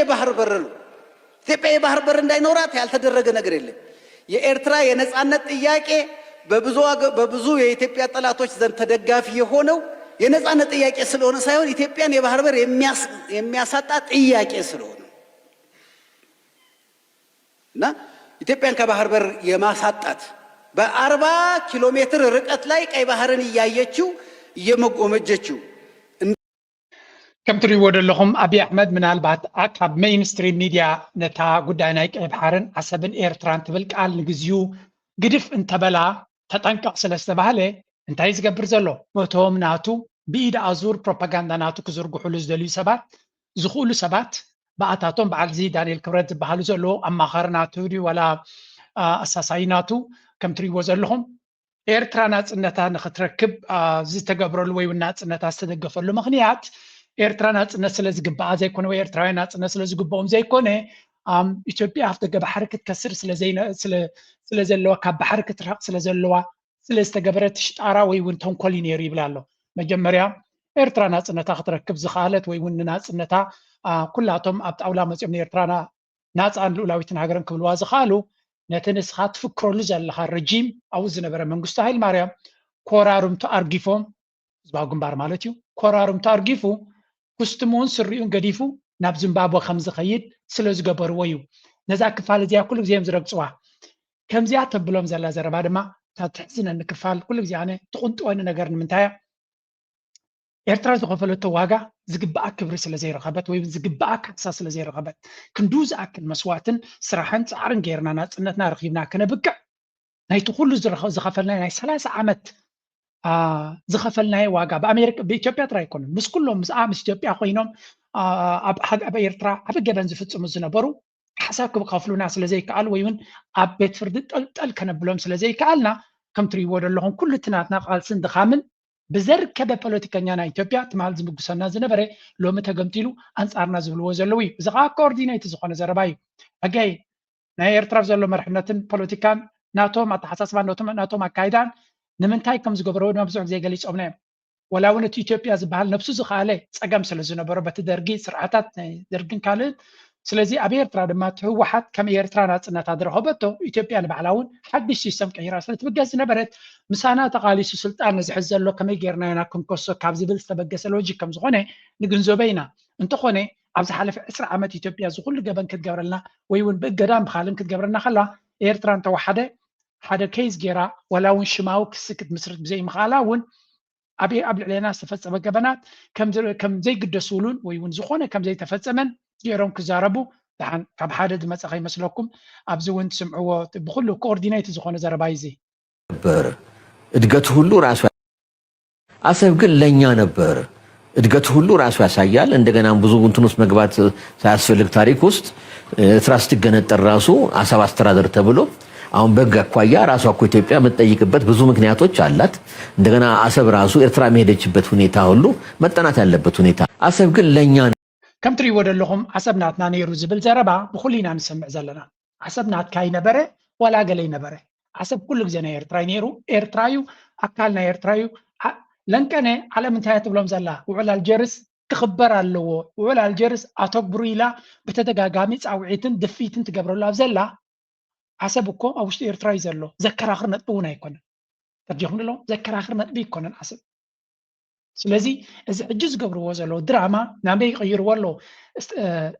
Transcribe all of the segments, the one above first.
የባህር በር ነው። ኢትዮጵያ የባህር በር እንዳይኖራት ያልተደረገ ነገር የለም። የኤርትራ የነጻነት ጥያቄ በብዙ የኢትዮጵያ ጠላቶች ዘንድ ተደጋፊ የሆነው የነጻነት ጥያቄ ስለሆነ ሳይሆን ኢትዮጵያን የባህር በር የሚያሳጣ ጥያቄ ስለሆነ እና ኢትዮጵያን ከባህር በር የማሳጣት በአርባ ኪሎ ሜትር ርቀት ላይ ቀይ ባህርን እያየችው እየመጎመጀችው ከም ትሪእዎ ዘለኹም ኣብይ ኣሕመድ ምናልባት ካብ ሜይንስትሪም ሚድያ ነታ ጉዳይ ናይ ቀይ ባሕርን ዓሰብን ኤርትራን ትብል ቃል ንግዚኡ ግድፍ እንተበላ ተጠንቀቕ ስለ ዝተባህለ እንታይ ዝገብር ዘሎ በቶም ናቱ ብኢድ ኣዙር ፕሮፓጋንዳ ናቱ ክዝርግሕሉ ዝደልዩ ሰባት ዝኽእሉ ሰባት ብኣታቶም በዓል እዚ ዳንኤል ክብረት ዝበሃሉ ዘለዉ ኣማኻሪ ናቱ ድዩ ዋላ ኣሳሳይ ናቱ ከም ትሪእዎ ዘለኹም ኤርትራ ናጽነታ ንኽትረክብ ዝተገብረሉ ወይ እውን ናጽነታ ዝተደገፈሉ ምኽንያት ኤርትራ ናጽነት ስለ ዝግባኣ ዘይኮነ ወይ ኤርትራውያን ናጽነት ስለ ዝግብኦም ዘይኮነ ኢትዮጵያ ኣፍ ደገ ባሕሪ ክትከስር ስለ ዘለዋ ካብ ባሕሪ ክትርሕቕ ስለ ዘለዋ ስለ ዝተገበረት ሽጣራ ወይ እውን ተንኮል እዩ ነይሩ ይብል ኣሎ። መጀመርያ ኤርትራ ናጽነታ ክትረክብ ዝኸኣለት ወይ እውን ንናጽነታ ኩላቶም ኣብ ጣውላ መጺኦም ንኤርትራ ናጻን ልኡላዊትን ሃገርን ክብልዋ ዝኸኣሉ ነቲ ንስኻ ትፍክረሉ ዘለኻ ረጂም ኣብኡ ዝነበረ መንግስቱ ሃይለማርያም ኮራርምቱ ኣርጊፎም ህዝባዊ ግንባር ማለት እዩ ኮራርምቱ ኣርጊፉ ኩስትምኡን ስሪኡን ገዲፉ ናብ ዚምባብወ ከም ዝኸይድ ስለ ዝገበርዎ እዩ። ነዛ ክፋል እዚኣ ኩሉ ግዜ እዮም ዝረግፅዋ። ከምዚኣ ተብሎም ዘላ ዘረባ ድማ እታ ትሕዝነኒ ክፋል ኩሉ ግዜ ኣነ ትቁንጥወኒ ነገር ንምንታይ እያ? ኤርትራ ዝኸፈለቶ ዋጋ ዝግብኣ ክብሪ ስለ ዘይረኸበት ወይ ዝግብኣ ካሕሳ ስለ ዘይረኸበት ክንዱ ዝኣክል መስዋእትን ስራሕን ፃዕርን ገይርና ናፅነትና ረኺብና ክነብቅዕ ናይቲ ኩሉ ዝኸፈልናዮ ናይ ሰላሳ ዓመት ዝኸፈልናዮ ዋጋ ብኣሜሪካ ብኢትዮጵያ ጥራይ ኣይኮነን ምስ ኩሎም ምስኣ ምስ ኢትዮጵያ ኮይኖም ኣብ ኤርትራ ዓቢ ገበን ዝፍፅሙ ዝነበሩ ሓሳብ ክኸፍሉና ስለ ዘይከኣሉ ወይ እውን ኣብ ቤት ፍርዲ ጠልጠል ከነብሎም ስለ ዘይከኣልና ከም ትሪእዎ ዘለኹም ኩሉ እቲ ናትና ቃልስን ድኻምን ብዘርከበ ፖለቲከኛ ናይ ኢትዮጵያ ትማል ዝምጉሰና ዝነበረ ሎሚ ተገምጢሉ ኣንጻርና ዝብልዎ ዘለዉ እዩ። እዚ ከዓ ኮኦርዲኔት ዝኾነ ዘረባ እዩ። ሕጋይ ናይ ኤርትራ ዘሎ መርሕነትን ፖለቲካን ናቶም ኣተሓሳስባን ናቶም ኣካይዳን ንምንታይ ከም ዝገበረዎ ድማ ብዙሕ ግዜ ገሊፆምና እዮም። ወላ እውን እቲ ኢትዮጵያ ዝበሃል ነብሱ ዝኸኣለ ፀገም ስለ ዝነበሮ በቲ ደርጊ ስርዓታት ናይ ደርግን ካልእን ስለዚ ኣብ ኤርትራ ድማ እቲ ህወሓት ከም ኤርትራ ናፅነታ ዝረኸበቶ ኢትዮጵያ ንባዕላ እውን ሓድሽ ሲስተም ቀይራ ስለ ትብገስ ዝነበረት ምሳና ተቓሊሱ ስልጣን ንዝሕዝ ዘሎ ከመይ ጌርና ኢና ክንከሶ ካብ ዝብል ዝተበገሰ ሎጂክ ከም ዝኾነ ንግንዘቦ ኢና። እንተኾነ ኣብ ዝሓለፈ ዕስራ ዓመት ኢትዮጵያ እዚ ኩሉ ገበን ክትገብረልና ወይ እውን ብእገዳን ብኻልን ክትገብረልና ከላ ኤርትራ እንተወሓደ ሓደ ኬዝ ጌራ ዋላ እውን ሽማዊ ክሲ ክትምስርት ብዘይምኽኣላ እውን ኣብ ኣብ ልዕሌና ዝተፈጸመ ገበናት ከም ዘይግደስሉን ወይ እውን ዝኾነ ከም ዘይተፈጸመን ገይሮም ክዛረቡ ደሓን ካብ ሓደ ዝመጸ ከይመስለኩም ኣብዚ እውን ትስምዕዎ ብኩሉ ኮኦርዲኔት ዝኾነ ዘረባ እዩ እዚ ነበር እድገት ሁሉ ራሱ አሰብ ግን ለእኛ ነበር እድገት ሁሉ ራሱ ያሳያል። እንደገና ብዙ እንትን ውስጥ መግባት ሳያስፈልግ ታሪክ ውስጥ ኤርትራ ስትገነጠል ራሱ አሰብ አስተዳደር ተብሎ አሁን በህግ አኳያ ራሷ እኮ ኢትዮጵያ የምትጠይቅበት ብዙ ምክንያቶች አላት። እንደገና አሰብ ራሱ ኤርትራ የሄደችበት ሁኔታ ሁሉ መጠናት ያለበት ሁኔታ። አሰብ ግን ለእኛ ከም ትሪእዎ ዘለኹም ዓሰብ ናትና ነይሩ ዝብል ዘረባ ብኹሉ ኢና ንሰምዕ ዘለና። ዓሰብ ናትካ ይነበረ ዋላ ገለ ይነበረ ዓሰብ ኩሉ ግዜ ናይ ኤርትራ እዩ ነይሩ። ኤርትራ እዩ ኣካል ናይ ኤርትራ እዩ። ለንቀነ ዓለም እንታይ ትብሎም ዘላ ውዕል ኣልጀርስ ክኽበር ኣለዎ። ውዕል ኣልጀርስ ኣተግብሩ ኢላ ብተደጋጋሚ ፃውዒትን ድፍኢትን ትገብረሉ ኣብ ዘላ ዓሰብ እኮ ኣብ ውሽጢ ኤርትራ እዩ ዘሎ። ዘከራኽር ነጥቢ እውን ኣይኮነን። ተርዲኹም ዶ ዘከራኽር ነጥቢ ኣይኮነን ዓሰብ። ስለዚ እዚ ሕጂ ዝገብርዎ ዘለዉ ድራማ ናበይ ይቕይርዎ ኣለዉ።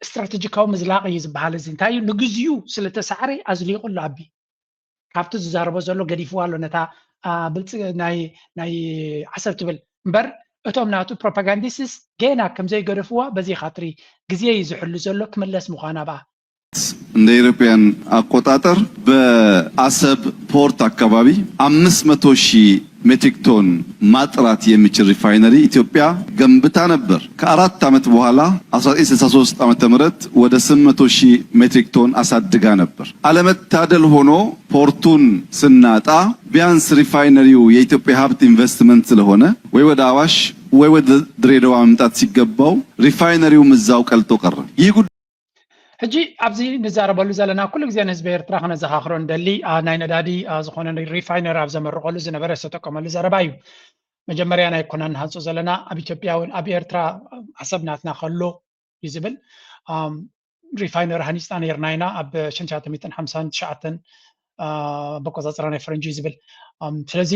ስትራተጂካዊ ምዝላቕ እዩ ዝበሃል። እዚ እንታይ እዩ ንግዚኡ ስለተሳዕረ ኣዝሊቑ ኣሎ ኣቢ ካብቲ ዝዛረቦ ዘሎ ገዲፍዋ ኣሎ ነታ ብልፅ ናይ ናይ ዓሰብ ትብል እምበር እቶም ናቱ ፕሮፓጋንዲስትስ ገና ከምዘይገደፍዋ በዚ ካትሪ ግዜ እዩ ዝሕሉ ዘሎ ክምለስ ምዃና ብኣ እንደ ኢትዮጵያን አቆጣጠር በአሰብ ፖርት አካባቢ አምስት መቶ ሺህ ሜትሪክ ቶን ማጥራት የሚችል ሪፋይነሪ ኢትዮጵያ ገንብታ ነበር። ከአራት ዓመት በኋላ አስራ ዘጠኝ ስልሳ ሶስት ዓመተ ምህረት ወደ ስምንት መቶ ሺህ ሜትሪክ ቶን አሳድጋ ነበር። አለመታደል ሆኖ ፖርቱን ስናጣ ቢያንስ ሪፋይነሪው የኢትዮጵያ ሀብት ኢንቨስትመንት ስለሆነ ወይ ወደ አዋሽ ወይ ወደ ድሬዳዋ መምጣት ሲገባው ሪፋይነሪውም እዛው ቀልጦ ቀረ። ይህ ጉዳይ ሕጂ ኣብዚ ንዛረበሉ ዘለና ኩሉ ግዜ ንህዝቢ ኤርትራ ክነዘኻኽሮ ንደሊ ናይ ነዳዲ ዝኾነ ሪፋይነር ኣብ ዘመርቐሉ ዝነበረ ዝተጠቀመሉ ዘረባ እዩ። መጀመርያ ናይ ኮና ንሃንፆ ዘለና ኣብ ኢትዮጵያ እውን ኣብ ኤርትራ ዓሰብ ናትና ከሎ እዩ ዝብል ሪፋይነሪ ሃኒፅና ነርና ኢና ኣብ ሽንሻተ ሚእትን ሓምሳን ትሽዓተን በቆፃፅራ ናይ ፈረንጂ ዝብል። ስለዚ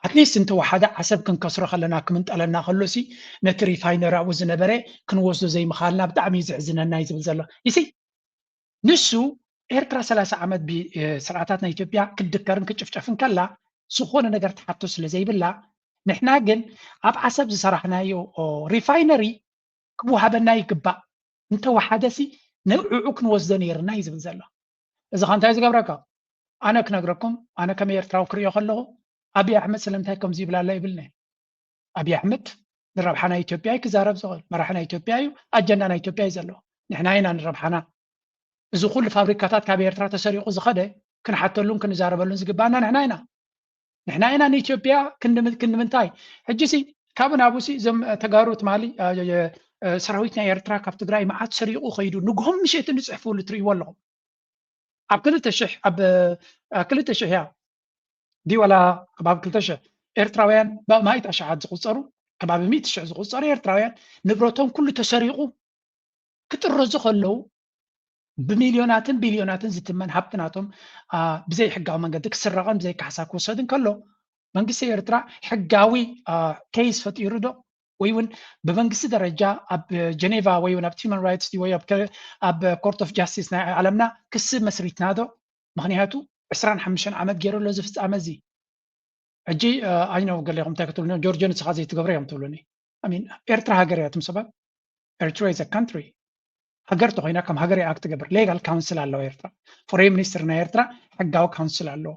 ኣትሊስት እንተወሓደ ዓሰብ ክንከስሮ ከለና ክምንጠለና ከሎ ሲ ነቲ ሪፋይነሪ ኣብኡ ዝነበረ ክንወስዶ ዘይምኻልና ብጣዕሚ እዩ ዘሕዝነና እዩ ዝብል ዘሎ። ይሲ ንሱ ኤርትራ ሰላሳ ዓመት ስርዓታት ናይ ኢትዮጵያ ክድከርን ክጭፍጨፍን ከላ ዝኾነ ነገር ትሓቶ ስለ ዘይብላ፣ ንሕና ግን ኣብ ዓሰብ ዝሰራሕናዮ ሪፋይነሪ ክወሃበና ይግባእ። እንተወሓደሲ ንዕዑ ክንወስዶ ነይርና እዩ ዝብል ዘሎ። እዚ ኸ እንታይ ዝገብረካ? ኣነ ክነግረኩም፣ ኣነ ከም ኤርትራዊ ክሪኦ ከለኹ ኣብይ ኣሕመድ ስለምንታይ ከምዚ ይብል ኣሎ ይብልኒ። ኣብይ ኣሕመድ ንረብሓ ናይ ኢትዮጵያ እዩ ክዛረብ ዝኽእል። መራሒ ናይ ኢትዮጵያ እዩ፣ ኣጀንዳ ናይ ኢትዮጵያ እዩ ዘለዎ። ንሕና ኢና ንረብሓና። እዚ ኩሉ ፋብሪካታት ካብ ኤርትራ ተሰሪቑ ዝኸደ ክንሓተሉን ክንዛረበሉን ዝግባና ንሕና ኢና። ንሕና ኢና ንኢትዮጵያ ክንዲ ምንታይ ሕጂ ሲ ካብኡ ናብኡ ሲ እዞም ተጋሩ ትማሊ ሰራዊት ናይ ኤርትራ ካብ ትግራይ መዓት ሰሪቑ ከይዱ ንግሆም ምሸትን ዝፅሕፍሉ ትርእይዎ ኣለኹም። ኣብ ክልተ ሽሕ ኣብ ክልተ ሽሕ እያ ድዩ ዋላ ከባቢ ክልተ ሽሕ ኤርትራውያን ብኣማኢት ኣሽሓት ዝቑፀሩ ከባቢ ሚእቲ ሽሕ ዝቑፀሩ ኤርትራውያን ንብረቶም ኩሉ ተሰሪቑ ክጥረዙ ከለዉ ብሚልዮናትን ቢልዮናትን ዝትመን ሃብቲ ናቶም ብዘይ ሕጋዊ መንገዲ ክስረቐን ብዘይ ካሕሳ ክወሰድን ከሎ መንግስቲ ኤርትራ ሕጋዊ ኬይስ ፈጢሩ ዶ ወይ እውን ብመንግስቲ ደረጃ ኣብ ጀኔቫ ወይ እውን ኣብ ሂማን ራይትስ ወይ ኣብ ኮርት ኦፍ ጃስቲስ ናይ ዓለምና ክሲ መስሪትና ዶ? ምክንያቱ ዕስራን ሓሙሽተን ዓመት ገይሩ ኣሎ እዚ ፍፃመ እዚ። ሕጂ ኣይነው ገሌኹም እንታይ ክትብሉኒ ጆርጆ ንስኻ ዘይትገብሮ እዮም ትብሉኒ። ኤርትራ ሃገር እያ ትም ሰባት ኤርትራ is a country ሃገር ተኮይና ከም ሃገር ኣክት ትገብር ሌጋል ካውንስል ኣለዎ ኤርትራ። ፎሬን ሚኒስትር ናይ ኤርትራ ሕጋዊ ካውንስል ኣለዎ።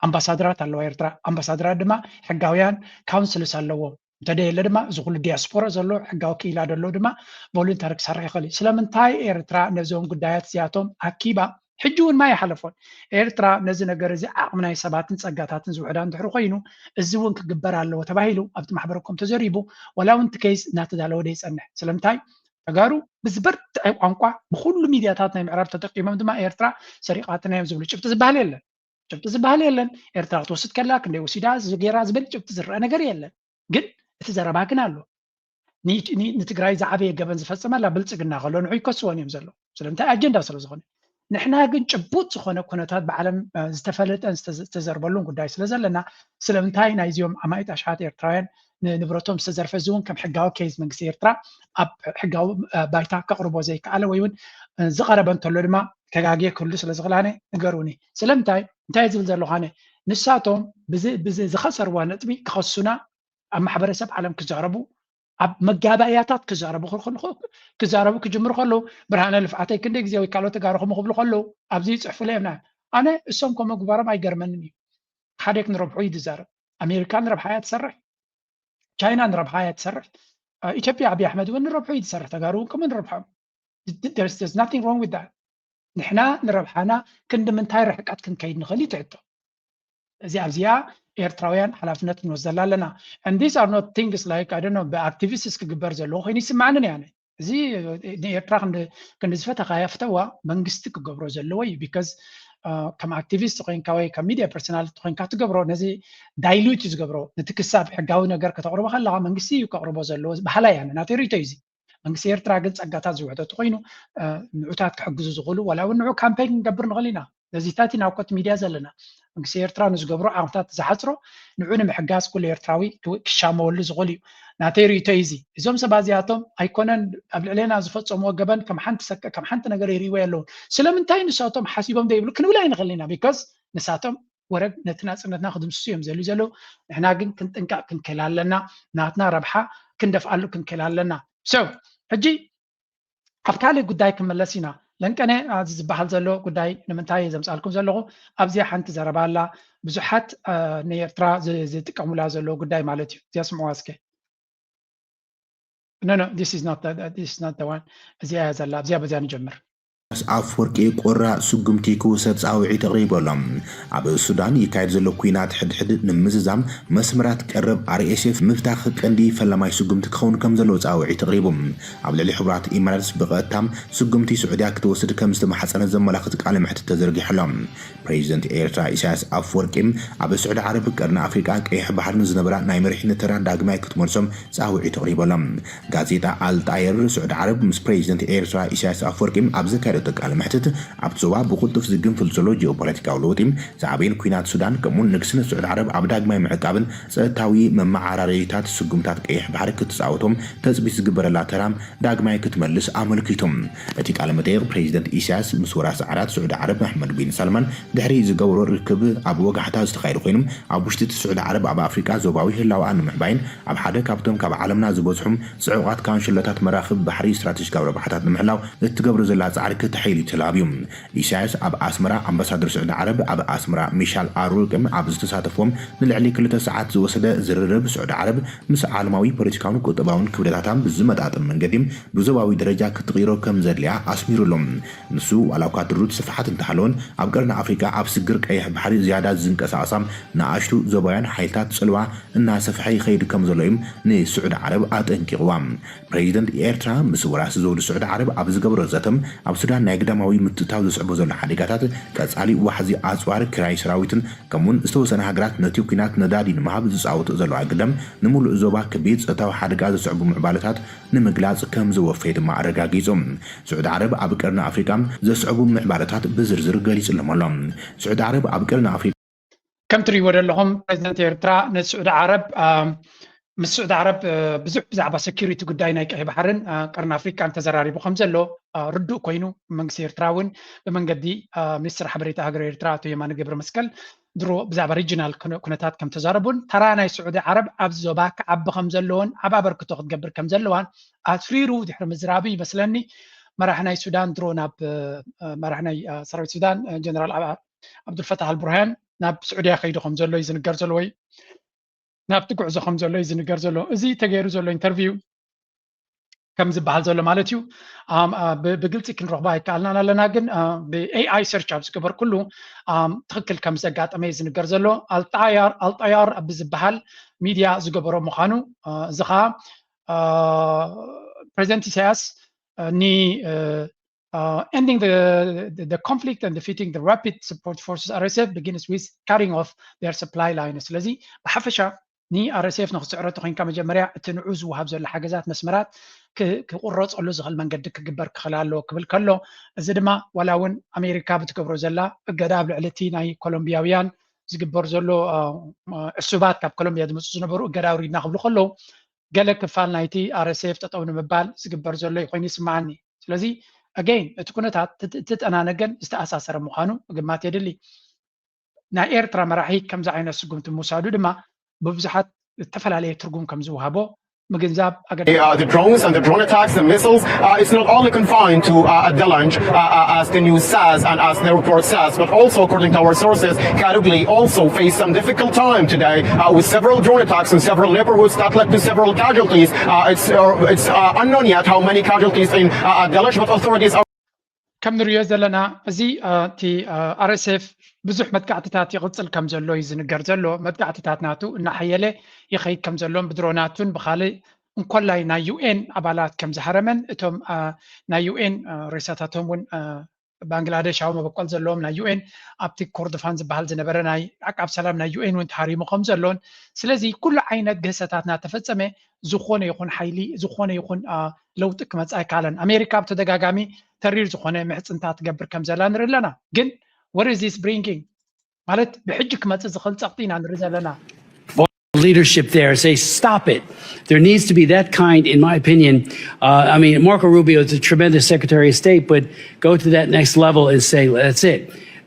ኣምባሳደራት ኣለዋ ኤርትራ። ኣምባሳደራት ድማ ሕጋውያን ካውንስልስ ኣለዎም። እንተደየለ ድማ እዚ ኩሉ ዲያስፖራ ዘሎ ሕጋዊ ክኢላ ደሎ ድማ ቮሉንታሪ ክሰርሕ ይኽእል እዩ። ስለምንታይ ኤርትራ ነዞም ጉዳያት እዚኣቶም ኣኪባ ሕጂ እውን ማይ ሓለፎን ኤርትራ ነዚ ነገር እዚ ዓቕሚ ናይ ሰባትን ጸጋታትን ዝውሕዳ እንድሕር ኮይኑ እዚ እውን ክግበር ኣለዎ ተባሂሉ ኣብቲ ማሕበረኮም ተዘሪቡ ዋላ እውን እቲ ኬይስ እናተዳለወ ዶ ይጸንሕ። ስለምንታይ ተጋሩ ብዝበርትዐ ቋንቋ ብኩሉ ሚድያታት ናይ ምዕራብ ተጠቂሞም ድማ ኤርትራ ሰሪቓትና እዮም ዝብሉ ጭብጢ ዝበሃል የለን። ጭብጢ ዝበሃል የለን። ኤርትራ ክትወስድ ከላ ክንደይ ወሲዳ ገይራ ዝብል ጭብጢ ዝረአ ነገር የለን። ግን እቲ ዘረባ ግን ኣሎ። ንትግራይ ዝዓበየ ገበን ዝፈፀመላ ብልፅግና ከሎ ንዑ ይከስዎን እዮም ዘለዉ። ስለምንታይ ኣጀንዳ ስለ ዝኾነ። ንሕና ግን ጭቡጥ ዝኾነ ኩነታት ብዓለም ዝተፈለጠን ዝተዘርበሉን ጉዳይ ስለ ዘለና ስለምንታይ ናይዚኦም ኣማኢት ኣሽሓት ኤርትራውያን ንንብረቶም ዝተዘርፈ እዚ እውን ከም ሕጋዊ ኬዝ መንግስቲ ኤርትራ ኣብ ሕጋዊ ባይታ ከቕርቦ ዘይከኣለ ወይ እውን ዝቐረበ እንተሎ ድማ ተጋግየ ክህሉ ስለ ዝኽእል ኣነ ንገሩኒ። ስለምንታይ እንታይ ዝብል ዘለኹ ኣነ ንሳቶም ዝኸሰርዋ ነጥቢ ክኸሱና ኣብ ማሕበረሰብ ዓለም ክዛረቡ ኣብ መጋባእያታት ክዛረቡ ክዛረቡ ክጅምሩ ከለዉ ብርሃነ ልፍዓተይ ክንደይ ግዜ ወይ ካልኦት ተጋሩ ከምኡ ክብሉ ከለዉ ኣብዚ ይፅሕፉለ እዮም። ኣነ እሶም ከምኡ ምግባሮም ኣይገርመንን እዩ። ሓደ ክንረብሑ እዩ ዝዛረብ። ኣሜሪካ ንረብሓ እያ ትሰርሕ፣ ቻይና ንረብሓ እያ ትሰርሕ፣ ኢትዮጵያ ኣብይ ኣሕመድ እውን ንረብሑ እዩ ዝሰርሕ፣ ተጋሩ እውን ከምኡ ንረብሖም። There's nothing wrong with that። ንሕና ንረብሓና ክንዲ ምንታይ ርሕቀት ክንከይድ ንኽእል እዩ ትሕቶ። እዚ ኣብዚኣ ኤርትራውያን ሓላፍነት ክንወስደላ ኣለና። And these are not things like I don't know ብኣክቲቪስትስ ክግበር ዘለዎ ኮይኑ ይስማዕንን እያ። እዚ ንኤርትራ ክንዲ ዝፈተኻያ ፍተዋ መንግስቲ ክገብሮ ዘለዎ እዩ። ቢካዝ ከም ኣክቲቪስት ኮይንካ ወይ ከም ሚድያ ፐርሶናል ኮይንካ ትገብሮ ነዚ ዳይሉት እዩ ዝገብሮ። ነቲ ክሳብ ሕጋዊ ነገር ከተቕርቦ ከለካ መንግስቲ እዩ ከቕርቦ ዘለዎ ባህላ እያ ናተይ ርእቶ እዩ። መንግስቲ ኤርትራ ግን ጸጋታት ዝውሕደቱ ኮይኑ ንዑታት ክሕግዙ ዝኽእሉ ዋላ እውን ንዑ ካምፔን ክንገብር ንኽእል ኢና። ነዚታት ኢና ኮት ሚድያ ዘለና መንግስቲ ኤርትራ ንዝገብሮ ዓቕምታት ዝሓፅሮ ንዑ ንምሕጋዝ ኩሉ ኤርትራዊ ክሻመወሉ ዝኽእል እዩ። ናተይ ርእቶ እዩ እዚ። እዞም ሰባት እዚኣቶም ኣይኮነን ኣብ ልዕሌና ዝፈፀምዎ ገበን ከም ሓንቲ ሰከ ከም ሓንቲ ነገር ይርእይዎ ኣለውን። ስለምንታይ ንሳቶም ሓሲቦም ዘይብሉ ክንብል ኣይንኽእል ኢና። ቢካዝ ንሳቶም ወረግ ነቲ ናፅነትና ክድምስሱ እዮም ዘልዩ ዘለዉ። ንሕና ግን ክንጥንቀቕ ክንክእል ኣለና። ናትና ረብሓ ክንደፍኣሉ ክንክእል ኣለና። So ሕጂ ኣብ ካልእ ጉዳይ ክመለስ ኢና። ለንቀነ ኣብዚ ዝበሃል ዘሎ ጉዳይ ንምንታይ ዘምፃልኩም ዘለኹ ኣብዚኣ ሓንቲ ዘረባ ኣላ። ብዙሓት ንኤርትራ ዝጥቀሙላ ዘለዉ ጉዳይ ማለት እዩ። እዚኣ ስምዕዋ እስከ። No, no, this is not the one። እዚኣ እያ ዘላ። ኣብዚኣ በዚኣ ንጀምር። ኣፈወርቂ ቆራጽ ስጉምቲ ክውሰድ ጻውዒት ኣቕሪቡ ኣሎ። ኣብ ሱዳን ይካየድ ዘሎ ኲናት ሕድሕድ ንምዝዛም መስመራት ቀረብ ኣር ኤስ ኤፍ ምፍታሕ ቀንዲ ፈላማይ ስጉምቲ ክኸውን ከም ዘለዎ ጻውዒት ኣቕሪቡ። ኣብ ልዕሊ ሕቡራት ኢማራትስ ብቐጥታ ስጉምቲ ስዑድያ ክትወስድ ከም ዝተማሕጸነ ዘመላኽት ቃለ መሕትት ተዘርጊሑ ኣሎ። ፕሬዚደንት ኤርትራ ኢሳያስ ኣፈወርቂ ኣብ ስዑዲ ዓረብ፣ ቀርኒ ኣፍሪቃ፣ ቀይሕ ባሕርን ዝነበራ ናይ መሪሕነት ተራ ዳግማይ ክትመልሶም ጻውዒት ኣቕሪቡ ኣሎ። ጋዜጣ ኣልጣየር፣ ስዑዲ ዓረብ ምስ ፕሬዚደንት ኤርትራ ኢሳያስ ኣፈወርቂ ኣብ ዘካየደቶ ቃለ መሕትት፣ ኣብቲ ዞባ ብቕልጡፍ ዝግንፍል ዘሎ ጂኦፖለቲካዊ ለውጢ፣ ዝዓበየን ኲናት ሱዳን፣ ከምኡውን ንግስነት ስዑዲ ዓረብ ኣብ ዳግማይ ምዕቃብን ጸጥታዊ መመዓራረይታት ስጉምታት ቀይሕ ባሕሪ ክትጻወቶም ተጽቢት ዝግበረላ ተራ ዳግማይ ክትመልስ ኣመልኪቱ። እቲ ቃለ መጠይቕ ፕሬዚደንት ኢሳያስ ምስ ወራሲ ዓራት ስዑዲ ዓረብ መሕመድ ቢን ሳልማን ድሕሪ ዝገበሮ ርክብ ኣብ ወጋሕታ ዝተኻየደ ኮይኑ፣ ኣብ ውሽጢ እቲ ስዑዲ ዓረብ ኣብ ኣፍሪቃ ዞባዊ ህላወኣ ንምዕባይን ኣብ ሓደ ካብቶም ካብ ዓለምና ዝበዝሑ ጽዑቓት ካንሸሎታት መራኽብ ባሕሪ ስትራቴጂካዊ ረብሓታት ንምሕላው እትገብሮ ዘላ ጻዕሪ ከተሐይል እዩ ተላብዩ። ኢሳያስ ኣብ ኣስመራ ኣምባሳደር ስዑዲ ዓረብ ኣብ ኣስመራ ሚሻል ኣሩቅም ኣብ ዝተሳተፎም ንልዕሊ ክልተ ሰዓት ዝወሰደ ዝርርብ፣ ስዑዲ ዓረብ ምስ ዓለማዊ ፖለቲካውን ቁጠባውን ክብደታታን ብዝመጣጠን መንገዲ ብዞባዊ ደረጃ ክትቕይሮ ከም ዘድልያ ኣስሚሩሉ። ንሱ ዋላ እኳ ድሩት ስፍሓት እንተሃለወን፣ ኣብ ቀርኒ ኣፍሪቃ ኣብ ስግር ቀይሕ ባሕሪ ዝያዳ ዝንቀሳቐሳ ንኣሽቱ ዞባውያን ሓይልታት ጽልዋ እናሰፍሐ ይኸይድ ከም ዘሎ እዩ ንስዑዲ ዓረብ ኣጠንቂቕዋ። ፕሬዚደንት ኤርትራ ምስ ወራሲ ዘውዲ ስዑዲ ዓረብ ኣብ ዝገበሮ ዘተም፣ ኣብ ሱዳን ናይ ግዳማዊ ምትእትታው ዘስዕቦ ዘሎ ሓደጋታት፣ ቀጻሊ ዋሕዚ ኣጽዋር፣ ክራይ ሰራዊትን ከምኡውን ዝተወሰነ ሃገራት ነቲ ኲናት ነዳዲ ንምሃብ ዝጻወትኦ ዘለዋ ግደም፣ ንምሉእ ዞባ ከቢድ ጸጥታዊ ሓደጋ ዘስዕቡ ምዕባለታት ንምግላጽ ከም ዝወፈየ ድማ ኣረጋጊጹ። ስዑዲ ዓረብ ኣብ ቀርኒ ኣፍሪቃ ዘስዕቡ ምዕባለታት ብዝርዝር ገሊጹሎም ኣሎ። ስዑዲ ዓረብ ኣብ ቀርኒ ኣፍሪቃ ከም ትርእይዎ ዘለኹም፣ ፕሬዚደንት ኤርትራ ንስዑዲ ዓረብ፣ አ፣ ምስ ስዑዲ ዓረብ፣ አ፣ ብዙሕ ብዛዕባ ሴኩሪቲ ጉዳይ ናይ ቀይሕ ባሕርን፣ አ፣ ቀርኒ ኣፍሪቃን ተዘራሪቡ ከም ዘሎ፣ አ፣ ርዱእ ኮይኑ፣ መንግስቲ ኤርትራ እውን ብመንገዲ፣ አ፣ ሚኒስትር ሓበሬታ ሃገር ኤርትራ ኣቶ የማነ ገብረ መስቀል ድሮ ብዛዕባ ሪጅናል ኩነ-፣ ኩነታት ከም ተዛረቡን ተራ ናይ ስዑዲ ዓረብ ኣብዚ ዞባ ክዓቢ ከም ዘለዎን ዓቢ ኣበርክቶ ክትገብር ከም ዘለዋን ኣትሪሩ ድሕሪ ምዝራቡ ይመስለኒ፣ መራሒ ናይ ሱዳን ድሮ ናብ፣ አ፣ መራሒ ናይ፣ አ፣ ሰራዊት ሱዳን፣ አ፣ ጀነራል ዓ-፣ ዓብዱልፈታሕ ኣልቡርሃን ናብ ስዑድያ ከይዱ ከም ዘሎ እዩ ዝንገር ዘሎ፣ ወይ ናብቲ ጉዕዞ ከም ዘሎ እዩ ዝንገር ዘሎ። እዚ ተገይሩ ዘሎ ኢንተርቪው ከም ዝበሃል ዘሎ ማለት እዩ። ኣም፣ አ፣ ብ-፣ ብግልጺ ክንረኽቦ ኣይከኣልናን ኣለና፣ ግን፣ አ፣ ብ ኤ ኣይ ሰርች ኣብ ዝገበርኩሉ፣ ኣም፣ ትኽክል ከም ዘጋጠመ እዩ ዝንገር ዘሎ። ኣልጣያር፣ ኣልጣያር ኣብ ዝበሃል ሚድያ ዝገበሮ ምዃኑ፣ አ፣ እዚ ኸኣ፣ አ፣ ፕሬዚደንት ኢሳያስ፣ አ፣ ኒ-፣ አ፣ Uh, ending the, the, the conflict and defeating the rapid support forces R S F begins with cutting off their supply line። ስለዚ ብሓፈሻ ን ኣር ኤስ ኤፍ ንክትስዕሮ ተኮይንካ መጀመርያ እቲ ንዑ ዝወሃብ ዘሎ ሓገዛት መስመራት ክ-፣ ክቁረጸሉ ዝኽእል መንገዲ ክግበር ክኽእል ኣለዎ ክብል ከሎ፣ እዚ ድማ ዋላ እውን ኣሜሪካ ብትገብሮ ዘላ እገዳ ኣብ ልዕሊ እቲ ናይ ኮሎምቢያውያን ዝግበር ዘሎ፣ አ፣ አ፣ ዕሱባት ካብ ኮሎምቢያ ዝመጹ ዝነበሩ እገዳ ኣውሪድና ክብሉ ከለዉ፣ ገለ ክፋል ናይቲ ኣር ኤስ ኤፍ ጠጠው ንምባል ዝግበር ዘሎ ኮይኑ ይስምዓኒ። ስለዚ ኣገይን እቲ ኩነታት ትት-፣ ትጠናነገን ዝተኣሳሰረ ምዃኑ ምግማት የድሊ። ናይ ኤርትራ መራሒ ከምዚ ዓይነት ስጉምቲ ምውሳዱ ድማ ብብዙሓት ዝተፈላለየ ትርጉም ከም ዝወሃቦ ምግንዛብ ኣገዳሲ። Uh, the drones and the drone attacks, the missiles, uh, it's not only confined to uh, Delanj, uh, uh, as the news says and as the report says, but also, according to our sources, Karugli also faced some difficult time today uh, with several drone attacks in several neighborhoods that led to several casualties. Uh, it's uh, it's uh, unknown yet how many casualties in uh, Delanj, but authorities are ከም ንሪኦ ዘለና፣ እዚ፣ አ፣ እቲ፣ አ፣ ኣር ኤስ ኤፍ ብዙሕ መጥቃዕትታት ይቕጽል ከም ዘሎ እዩ ዝንገር ዘሎ። መጥቃዕትታት ናቱ እናሓየለ ይኸይድ ከም ዘሎን ብድሮናቱን ብኻልእ እንኮላይ ናይ ዩ ኤን ኣባላት ከም ዝሃረመን እቶም፣ አ፣ ናይ ዩ ኤን፣ አ፣ ሬሳታቶም እውን፣ አ፣ ባንግላደሻዊ መበቆል ዘለዎም ናይ ዩ ኤን ኣብቲ ኮርዶፋን ዝበሃል ዝነበረ ናይ ዓቃብ ሰላም ናይ ዩ ኤን እውን ተሃሪሙ ከም ዘሎን፣ ስለዚ ኩሉ ዓይነት ግህሰታት እናተፈጸመ ዝኾነ ይኹን ሓይሊ፣ ዝኾነ ይኹን፣ አ፣ ለውጢ ክመጽእ ኣይከኣለን። ኣሜሪካ ብተደጋጋሚ ተሪር ዝኾነ ምሕጽንታ ትገብር ከም ዘላ ንርኢ ኣለና። ግን what is this bringing? ማለት ብሕጂ ክመጽእ ዝኽእል ጸቕጢ ኢና ንርኢ ዘለና። Leadership there, say, "Stop it." There needs to be that kind, in my opinion. Uh, I mean, Marco Rubio is a tremendous Secretary of State, but go to that next level and say, "That's it."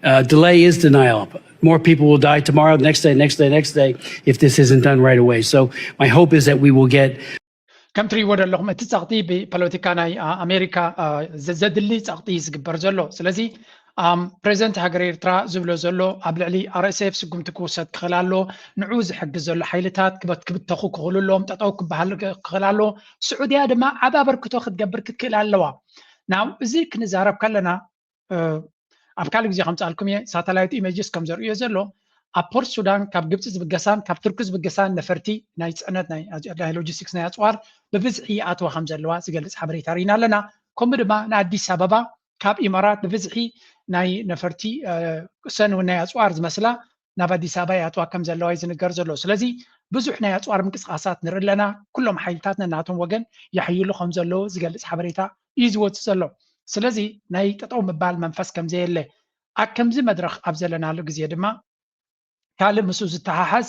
Uh, delay is denial. More people will die tomorrow, next day, next day, next day, if this isn't done right away. So my hope is that we will get ከም ትርእይዎ ዘለኹም፣ እቲ ጸቕጢ ብፖለቲካ ናይ፣ አ፣ ኣሜሪካ፣ አ፣ ዘ-፣ ዘድሊ ጸቕጢ እዩ ዝግበር ዘሎ። ስለዚ፣ ኣም፣ ፕሬዚደንት ሃገር ኤርትራ ዝብሎ ዘሎ ኣብ ልዕሊ ኣር ኤስ ኤፍ ስጉምቲ ክውሰድ ክኽእል ኣሎ፣ ንዑ ዝሕግዝ ዘሎ ሓይልታት ክበት-፣ ክብተኹ ክኽእሉ ኣለዎም፣ ጠጠው ክበሃል ክኽእል ኣለዎ። ስዑድያ ድማ ዓቢ ኣበርክቶ ክትገብር ክትክእል ኣለዋ። ናው እዚ ክንዛረብ ከለና፣ ኣብ ካልእ ግዜ ከምፅኣልኩም እየ። ሳተላይት ኢሜጅስ ከም ዘርእዮ ዘሎ ኣብ ፖርት ሱዳን ካብ ግብፂ ዝብገሳን ካብ ቱርኪ ዝብገሳን ነፈርቲ ናይ ፅዕነት ናይ ሎጂስቲክስ ናይ ኣፅዋር ብብዝሒ ይኣትዋ ከም ዘለዋ ዝገልፅ ሓበሬታ ርኢና ኣለና። ከምኡ ድማ ንኣዲስ ኣበባ ካብ ኢማራት ብብዝሒ ናይ ነፈርቲ ሰን እውን ናይ ኣፅዋር ዝመስላ ናብ ኣዲስ ኣበባ ይኣትዋ ከም ዘለዋ እዩ ዝንገር ዘሎ። ስለዚ ብዙሕ ናይ ኣፅዋር ምንቅስቃሳት ንርኢ ኣለና። ኩሎም ሓይልታት ነናቶም ወገን ያሕይሉ ከም ዘለዉ ዝገልፅ ሓበሬታ እዩ ዝወፅእ ዘሎ። ስለዚ ናይ ጠጠው ምባል መንፈስ ከም ዘየለ ኣብ ከምዚ መድረኽ ኣብ ዘለናሉ ግዜ ድማ ካልእ ምስኡ ዝተሓሓዝ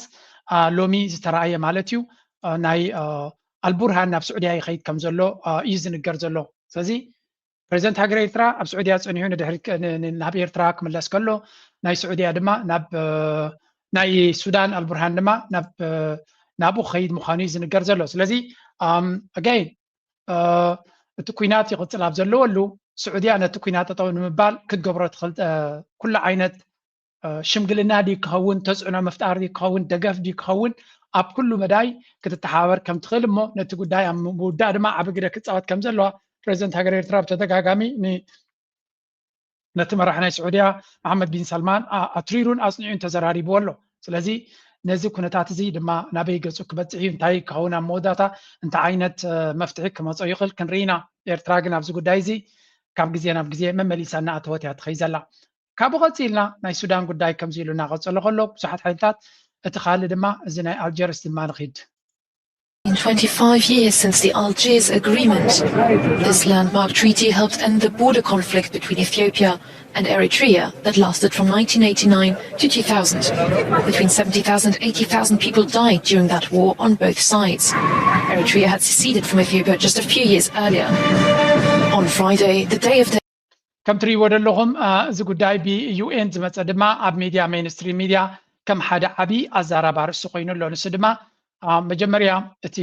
ሎሚ ዝተረኣየ ማለት እዩ ናይ ኣልቡርሃን ናብ ስዑድያ ይኸይድ ከም ዘሎ እዩ ዝንገር ዘሎ። ስለዚ ፕሬዚደንት ሃገር ኤርትራ ኣብ ስዑድያ ፀኒሑ ንድሕሪ ናብ ኤርትራ ክምለስ ከሎ ናይ ስዑድያ ድማ ናብ ናይ ሱዳን ኣልቡርሃን ድማ ናብኡ ክኸይድ ምዃኑ እዩ ዝንገር ዘሎ። ስለዚ ኣጋይን እቲ ኩናት ይቕፅል ኣብ ዘለወሉ ስዑድያ ነቲ ኩናት ጠጠው ንምባል ክትገብሮ ትኽእል ኩሉ ዓይነት ሽምግልና ድዩ ክኸውን፣ ተፅዕኖ ምፍጣር ድዩ ክኸውን፣ ደገፍ ድዩ ክኸውን፣ ኣብ ኩሉ መዳይ ክትተሓባበር ከም ትኽእል እሞ ነቲ ጉዳይ ኣብ ምውዳእ ድማ ዓቢ ግደ ክፃወት ከም ዘለዋ ፕሬዚደንት ሃገር ኤርትራ ብተደጋጋሚ ነቲ መራሕ ናይ ስዑድያ መሓመድ ቢን ሰልማን ኣትሪሩን ኣፅኒዑን ተዘራሪብዎ ኣሎ። ስለዚ ነዚ ኩነታት እዚ ድማ ናበይ ገፁ ክበፅሕ እዩ፣ እንታይ ክኸውን ኣብ መወዳእታ እንታይ ዓይነት መፍትሒ ክመፀ ይኽእል ክንርኢ ኢና። ኤርትራ ግን ኣብዚ ጉዳይ እዚ ካብ ግዜ ናብ ግዜ መመሊሳ እናኣተወት እያ ትኸይ ዘላ። ካብኡ ቀፂልና ናይ ሱዳን ጉዳይ ከምዚ ኢሉ እናቐፀሎ ከሎ ብዙሓት ሓይልታት እቲ ካልእ ድማ እዚ ናይ ኣልጀርስ ድማ ንኺድ In twenty-five years since the Algiers Agreement, this landmark treaty helped end the border conflict between Ethiopia and Eritrea that lasted from nineteen eighty-nine to two thousand. Between seventy thousand and eighty thousand people died during that war on both sides. Eritrea had seceded from Ethiopia just a few years earlier. On Friday, the day of the ከም ትርእይዎ ዘለኹም እዚ ጉዳይ ብዩኤን ዝመፀ ድማ ኣብ ሚድያ ሜንስትሪም ሚድያ ከም ሓደ ዓብዪ ኣዛራቢ ኣርእስቲ ኮይኑ ኣሎ። ንሱ ድማ መጀመርያ እቲ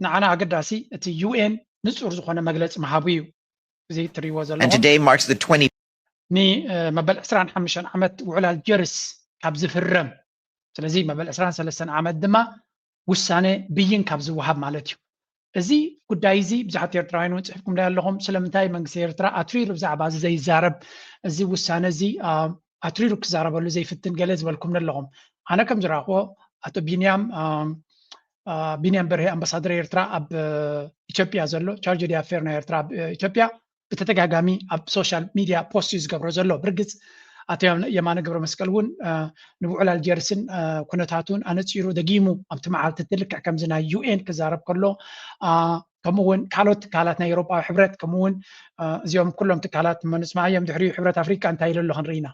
ንዓና ኣገዳሲ እቲ ዩኤን ንፁር ዝኾነ መግለፂ ምሃቡ እዩ። እዚ ትርእይዎ ዘለኹም And today marks the twenty ንመበል ዕስራን ሓሙሽተን ዓመት ውዕል ኣልጀርስ ካብ ዝፍረም ስለዚ መበል ዕስራን ሰለስተን ዓመት ድማ ውሳነ ብይን ካብ ዝወሃብ ማለት እዩ። እዚ ጉዳይ እዚ ብዙሓት ኤርትራውያን እውን ፅሒፍኩም ዳይ ኣለኹም። ስለምንታይ መንግስቲ ኤርትራ ኣትሪሩ ብዛዕባ እዚ ዘይዛረብ? እዚ ውሳነ እዚ ኣትሪሩ ክዛረበሉ ዘይፍትን ገለ ዝበልኩም ኣለኹም። ኣነ ከም ዝረኣኽዎ ኣቶ ቢንያም ቢንያም በርሄ ኣምባሳደር ኤርትራ ኣብ ኢትዮጵያ ዘሎ ቻርጅ ዲ ኣፌር ናይ ኤርትራ ኣብ ኢትዮጵያ ብተደጋጋሚ ኣብ ሶሻል ሚድያ ፖስት እዩ ዝገብሮ ዘሎ። ብርግፅ ኣቶ የማነ ገብረ መስቀል እውን ንውዕል ኣልጀርስን ኩነታቱን ኣነፂሩ ደጊሙ ኣብቲ መዓልቲ እቲ ልክዕ ከምዚ ናይ ዩኤን ክዛረብ ከሎ ከምኡ እውን ካልኦት ትካላት ናይ ኤውሮጳዊ ሕብረት ከምኡ እውን እዚኦም ኩሎም ትካላት መን ንስማዓዮም ድሕሪኡ ሕብረት ኣፍሪቃ እንታይ ኢሉ ኣሎ ክንርኢ ኢና።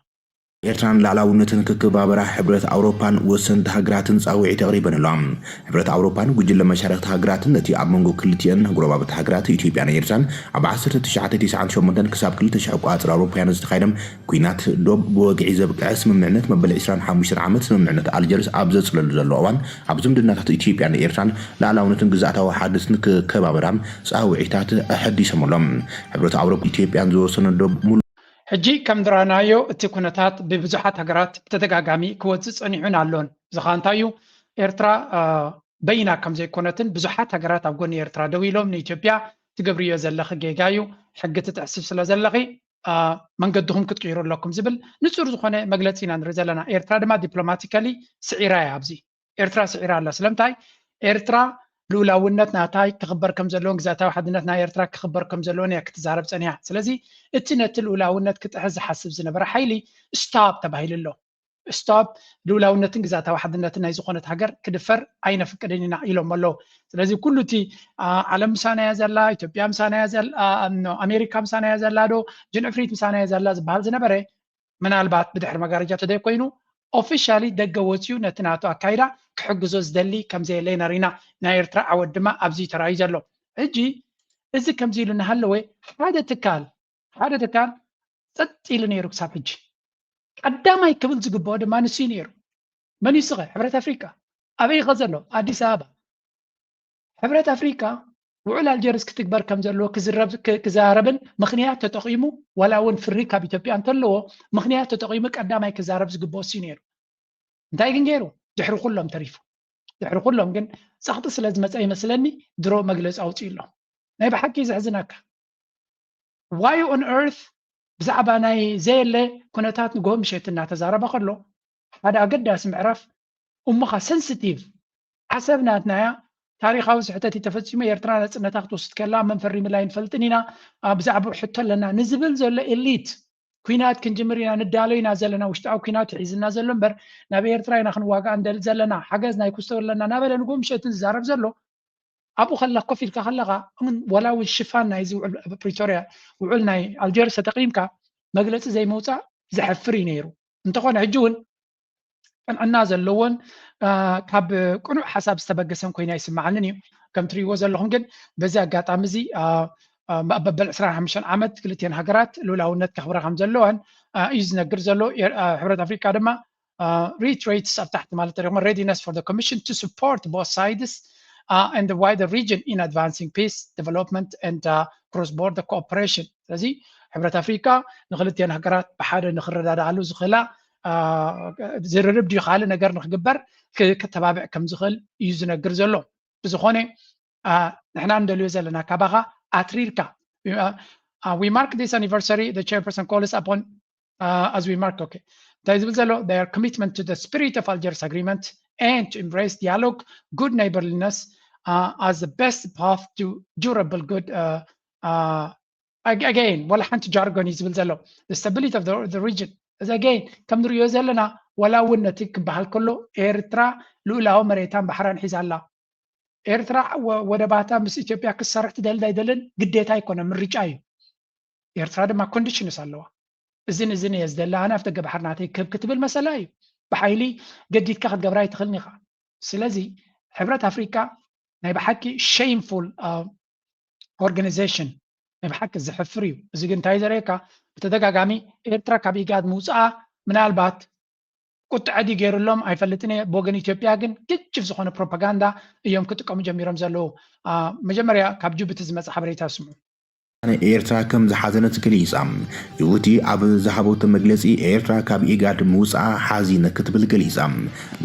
ኤርትራን ልኣላውነትን ክከባበራ ሕብረት ኣውሮፓን ወሰንቲ ሃገራትን ጻውዒት ኣቕሪበን ኣለዋ። ሕብረት ኣውሮፓን ጉጅለ መሻርኽቲ ሃገራትን ነቲ ኣብ መንጎ ክልቲኤን ጎረባብቲ ሃገራት ኢትዮጵያን ኤርትራን ኣብ ዓሰርተ ትሽዓተ ተስዓን ሸሞንተን ክሳብ ክልተ ሽሕ ኣቆጻጽራ ኣውሮፓውያን ዝተኻየደ ኲናት ዶብ ብወግዒ ዘብቅዐ ስምምዕነት መበል ዕስራን ሓሙሽተን ዓመት ስምምዕነት ኣልጀርስ ኣብ ዘጽለሉ ዘሎ እዋን ኣብ ዝምድናታት ኢትዮጵያን ኤርትራን ልኣላውነትን ግዝኣታዊ ሓድነትን ክከባበራ ጻውዒታት ኣሐዲሶም ኣለዉ። ሕብረት ኣውሮፓን ኢትዮጵያን ዝወሰኖ ዶብ ሙሉ ሕጂ ከም ዝረኣናዮ እቲ ኩነታት ብብዙሓት ሃገራት ብተደጋጋሚ ክወፅእ ፀኒሑን ኣሎን። እዚ ኸኣ እንታይ እዩ? ኤርትራ በይና ከም ዘይኮነትን ብዙሓት ሃገራት ኣብ ጎኒ ኤርትራ ደው ኢሎም ንኢትዮጵያ ትገብርዮ ዘለኺ ጌጋ እዩ፣ ሕጊ ትጥሕሲ ስለ ዘለኺ መንገድኹም ክትቅይሩ ኣለኩም ዝብል ንፁር ዝኾነ መግለፂ ኢና ንርኢ ዘለና። ኤርትራ ድማ ዲፕሎማቲካሊ ስዒራ እያ ኣብዚ ኤርትራ ስዒራ ኣላ። ስለምንታይ? ኤርትራ ልኡላውነት ናታይ ክኽበር ከም ዘለዎን ግዝኣታዊ ሓድነት ናይ ኤርትራ ክኽበር ከም ዘለዎን እያ ክትዛረብ ጸኒሓ። ስለዚ እቲ ነቲ ልኡላውነት ክጥሕስ ዝሓስብ ዝነበረ ሓይሊ ስቶፕ ተባሂሉ ኣሎ። ስቶፕ፣ ልኡላውነትን ግዝኣታዊ ሓድነትን ናይ ዝኾነት ሃገር ክድፈር ኣይነፍቅድን ኢና ኢሎም ኣለዉ። ስለዚ ኩሉ እቲ ዓለም ምሳና እያ ዘላ፣ ኢትዮጵያ ምሳና እያ ዘላ፣ ኣሜሪካ ምሳና እያ ዘላ ዶ ጅንዕፍሪት ምሳና እያ ዘላ ዝበሃል ዝነበረ ምናልባት ብድሕሪ መጋረጃ ተደይኮይኑ ኦፊሻሊ ደገ ወፅዩ ነቲ ናቱ ኣካይዳ ክሕግዞ ዝደሊ ከምዘየለ ኢና ርኢና። ናይ ኤርትራ ዓወት ድማ ኣብዚ ተራእዩ ዘሎ። ሕጂ እዚ ከምዚ ኢሉ እናሃለወ ሓደ ትካል ሓደ ትካል ፀጥ ኢሉ ነይሩ ክሳብ ሕጂ። ቀዳማይ ክብል ዝግብኦ ድማ ንሱ እዩ ነይሩ። መን እዩ ስኸ? ሕብረት ኣፍሪቃ። ኣበይ ኢኸ ዘሎ? ኣዲስ ኣበባ። ሕብረት ኣፍሪቃ ውዕል ኣልጀርስ ክትግበር ከም ዘለዎ ክዝረብ ክዛረብን ምኽንያት ተጠቒሙ ዋላ እውን ፍርሂ ካብ ኢትዮጵያ እንተለዎ ምኽንያት ተጠቒሙ ቀዳማይ ክዛረብ ዝግብኦ እሱ ነይሩ። እንታይ ግን ገይሩ? ድሕሪ ኩሎም ተሪፉ። ድሕሪ ኩሎም ግን ጸቕጢ ስለ ዝመጸ ይመስለኒ ድሮ መግለጺ ኣውጺኡ ኣሎ። ናይ ብሓቂ ዘሕዝነካ። Why on earth ብዛዕባ ናይ ዘየለ ኩነታት ንግሆ ምሸት እናተዛረበ ከሎ ሓደ ኣገዳሲ ምዕራፍ እሞኻ ሰንስቲቭ ዓሰብ ናትና እያ፣ ታሪኻዊ ስሕተት እዩ ተፈፂሙ፣ ኤርትራ ናፅነታ ክትወስድ ከላ መን ፈሪምላ ኣይንፈልጥን ኢና፣ ብዛዕባኡ ሕቶ ኣለና ንዝብል ዘሎ ኤሊት ኩናት ክንጅምር ኢና ንዳሎ ኢና ዘለና፣ ውሽጣዊ ኩናት ሒዝና ዘሎ እምበር ናብ ኤርትራ ኢና ክንዋጋእ እንደሊ ዘለና፣ ሓገዝ ናይ ኩስቶ ኣለና እናበለ ንግሆ ምሸትን ዝዛረብ ዘሎ ኣብኡ ከላ ኮፍ ኢልካ ከለኻ እውን ወላ እውን ሽፋን ናይዚ ውዕል ፕሪቶርያ ውዕል ናይ ኣልጀርስ ተጠቂምካ መግለፂ ዘይምውፃእ ዘሕፍር እዩ ነይሩ። እንተኾነ ሕጂ እውን ቅንዕና ዘለዎን ካብ ቅኑዕ ሓሳብ ዝተበገሰን ኮይና ይስምዓንን እዩ። ከም ትሪእዎ ዘለኹም ግን በዚ ኣጋጣሚ እዚ በበል ዕስራን ሓሙሽተን ዓመት ክልቲኤን ሃገራት ልኡላውነት ከኽብራ ከም ዘለወን እዩ ዝነግር ዘሎ። ሕብረት ኣፍሪቃ ድማ reiterates ኣብ ታሕቲ ማለት ተሪኹም readiness for the commission to support both sides and the wider region in advancing peace, development and cross border cooperation። ስለዚ ሕብረት ኣፍሪካ ንክልቲኤን ሃገራት ብሓደ ንክረዳድኣሉ ዝኽእላ ዝርርብ ድዩ ካልእ ነገር ንክግበር ከተባብዕ ከም ዝኽእል እዩ ዝነግር ዘሎ። ብዝኾነ ንሕና እንደልዮ ዘለና ካባኻ ኣትሪርካ we mark this anniversary, the chairperson calls upon as we mark, okay, እንታይ ዝብል ዘሎ their commitment to the spirit of Algiers agreement and to embrace dialogue, good neighborliness as the best path to durable good. Again, ወላ ሓንቲ ጃርጎን እዩ ዝብል ዘሎ stability of the region እዚ again ከም ንሪኦ ዘለና ወላ እውን ነቲ ክበሃል ከሎ ኤርትራ ልኡላዊ መሬታን ባሕራን ሒዛ ኣላ። ኤርትራ ወደባታ ምስ ኢትዮጵያ ክትሰርሕ ትደሊ ኣይደልን ግዴታ ኣይኮነ፣ ምርጫ እዩ። ኤርትራ ድማ ኮንዲሽንስ ኣለዋ። እዝን እዝን እየ ዝደሊ ኣነ ኣፍ ደገ ባሕሪ ናተይ ክህብ ክትብል መሰላ እዩ። ብሓይሊ ገዲድካ ክትገብራ ኣይትኽእልን ኢኻ። ስለዚ ሕብረት ኣፍሪካ ናይ ብሓቂ ሸይምፉል ኦርጋናይዜሽን ናይ ብሓቂ ዘሕፍር እዩ። እዚ ግን እንታይ ዘርእየካ ብተደጋጋሚ ኤርትራ ካብ ኢጋድ ምውፅኣ ምናልባት ቁጥዐ ድዩ ገይሩሎም ኣይፈልጥን እየ። ብወገን ኢትዮጵያ ግን ግጭፍ ዝኾነ ፕሮፓጋንዳ እዮም ክጥቀሙ ጀሚሮም ዘለዉ። መጀመርያ ካብ ጅቡቲ ዝመፀ ሓበሬታ ስምዑ። ኤርትራ ከም ዝሓዘነት ገሊጻ። ጅቡቲ ኣብ ዝሃበቶ መግለጺ ኤርትራ ካብ ኢጋድ ምውፅኣ ሓዚነ ክትብል ገሊጻ።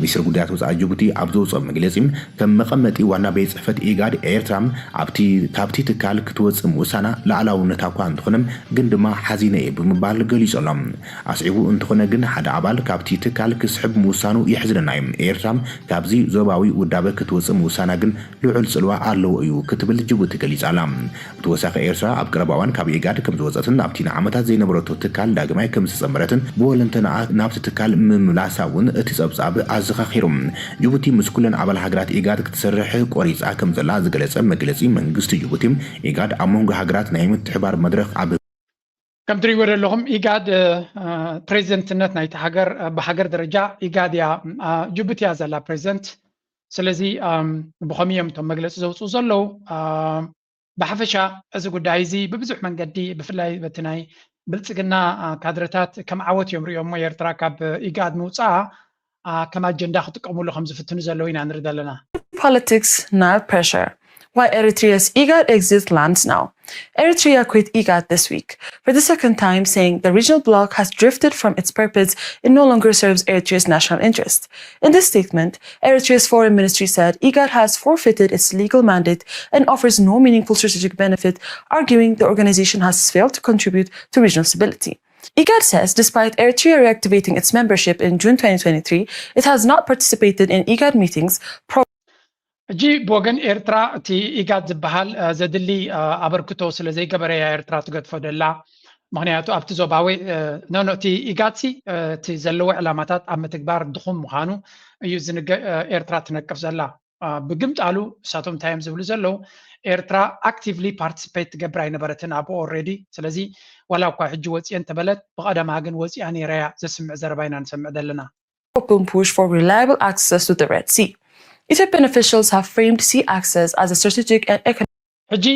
ሚኒስትሪ ጉዳያት ወፃኢ ጅቡቲ ኣብ ዘውፅኦ መግለጺ ከም መቐመጢ ዋና ቤት ፅሕፈት ኢጋድ ኤርትራ ኣብቲ ካብቲ ትካል ክትወፅእ ምውሳና ላዕላውነታ እኳ እንተኾነ ግን ድማ ሓዚነ እየ ብምባል ገሊጹ ኣሎ። ኣስዒቡ እንተኾነ ግን ሓደ ኣባል ካብቲ ትካል ክስሕብ ምውሳኑ የሕዝነና እዩ። ኤርትራ ካብዚ ዞባዊ ውዳበ ክትወፅእ ምውሳና ግን ልዑል ፅልዋ ኣለዎ እዩ ክትብል ጅቡቲ ገሊጻ ኣላ። ብተወሳኺ ኤርትራ ኣብ ቀረባ እዋን ካብ ኢጋድ ከም ዝወፀትን ኣብቲ ንዓመታት ዘይነበረቶ ትካል ዳግማይ ከም ዝተፀንበረትን ብወለንተናኣ ናብቲ ትካል ምምላሳ እውን እቲ ፀብፃብ ኣዘኻኺሩ። ጅቡቲ ምስ ኩለን ኣባል ሃገራት ኢጋድ ክትሰርሕ ቆሪፃ ከም ዘላ ዝገለፀ መግለፂ መንግስቲ ጅቡቲ ኢጋድ ኣብ መንጎ ሃገራት ናይ ምትሕባር መድረኽ ኣብ ከም ትሪእዎ ዘለኹም ኢጋድ ፕሬዚደንትነት ናይቲ ሃገር ብሃገር ደረጃ ኢጋድ እያ ጅቡቲ እያ ዘላ ፕሬዚደንት። ስለዚ ብኸምኡ እዮም እቶም መግለፂ ዘውፅኡ ዘለዉ። ብሓፈሻ እዚ ጉዳይ እዚ ብብዙሕ መንገዲ ብፍላይ በቲ ናይ ብልፅግና ካድረታት ከም ዓወት እዮም ሪኦሞ ኤርትራ ካብ ኢጋድ ምውፅኣ ከም ኣጀንዳ ክጥቀሙሉ ከም ዝፍትኑ ዘለዉ ኢና ንርኢ ዘለና። Politics, Nile pressure. Why Eritrea's IGAD exit lands now. Eritrea quit IGAD this week for the second time, saying the regional bloc has drifted from its purpose and no longer serves Eritrea's national interest. In this statement, Eritrea's foreign ministry said IGAD has forfeited its legal mandate and offers no meaningful strategic benefit, arguing the organization has failed to contribute to regional stability. IGAD says despite Eritrea reactivating its membership in June twenty twenty-three, it has not participated in IGAD meetings. ሕጂ ብወገን ኤርትራ እቲ ኢጋድ ዝበሃል ዘድሊ ኣበርክቶ ስለ ዘይገበረ እያ ኤርትራ ትገድፎ ደላ። ምክንያቱ ኣብቲ ዞባዊ ኖኖ እቲ ኢጋድ ሲ እቲ ዘለዎ ዕላማታት ኣብ ምትግባር ድኹም ምዃኑ እዩ ዝንገ ኤርትራ ትነቅፍ ዘላ። ብግምጣሉ እሳቶም እንታይ እዮም ዝብሉ ዘለዉ ኤርትራ ኣክቲቭሊ ፓርቲስፔት ትገብር ኣይነበረትን ኣብኡ ኦልሬዲ። ስለዚ ዋላ እኳ ሕጂ ወፅየ እንተበለት ብቐደማ ግን ወፂኣ ነይራ እያ ዘስምዕ ዘረባ ኢና ንሰምዕ ዘለና። Open push for reliable access to the Red Sea. Ethiopian officials have framed sea access as a strategic and economic ሕጂ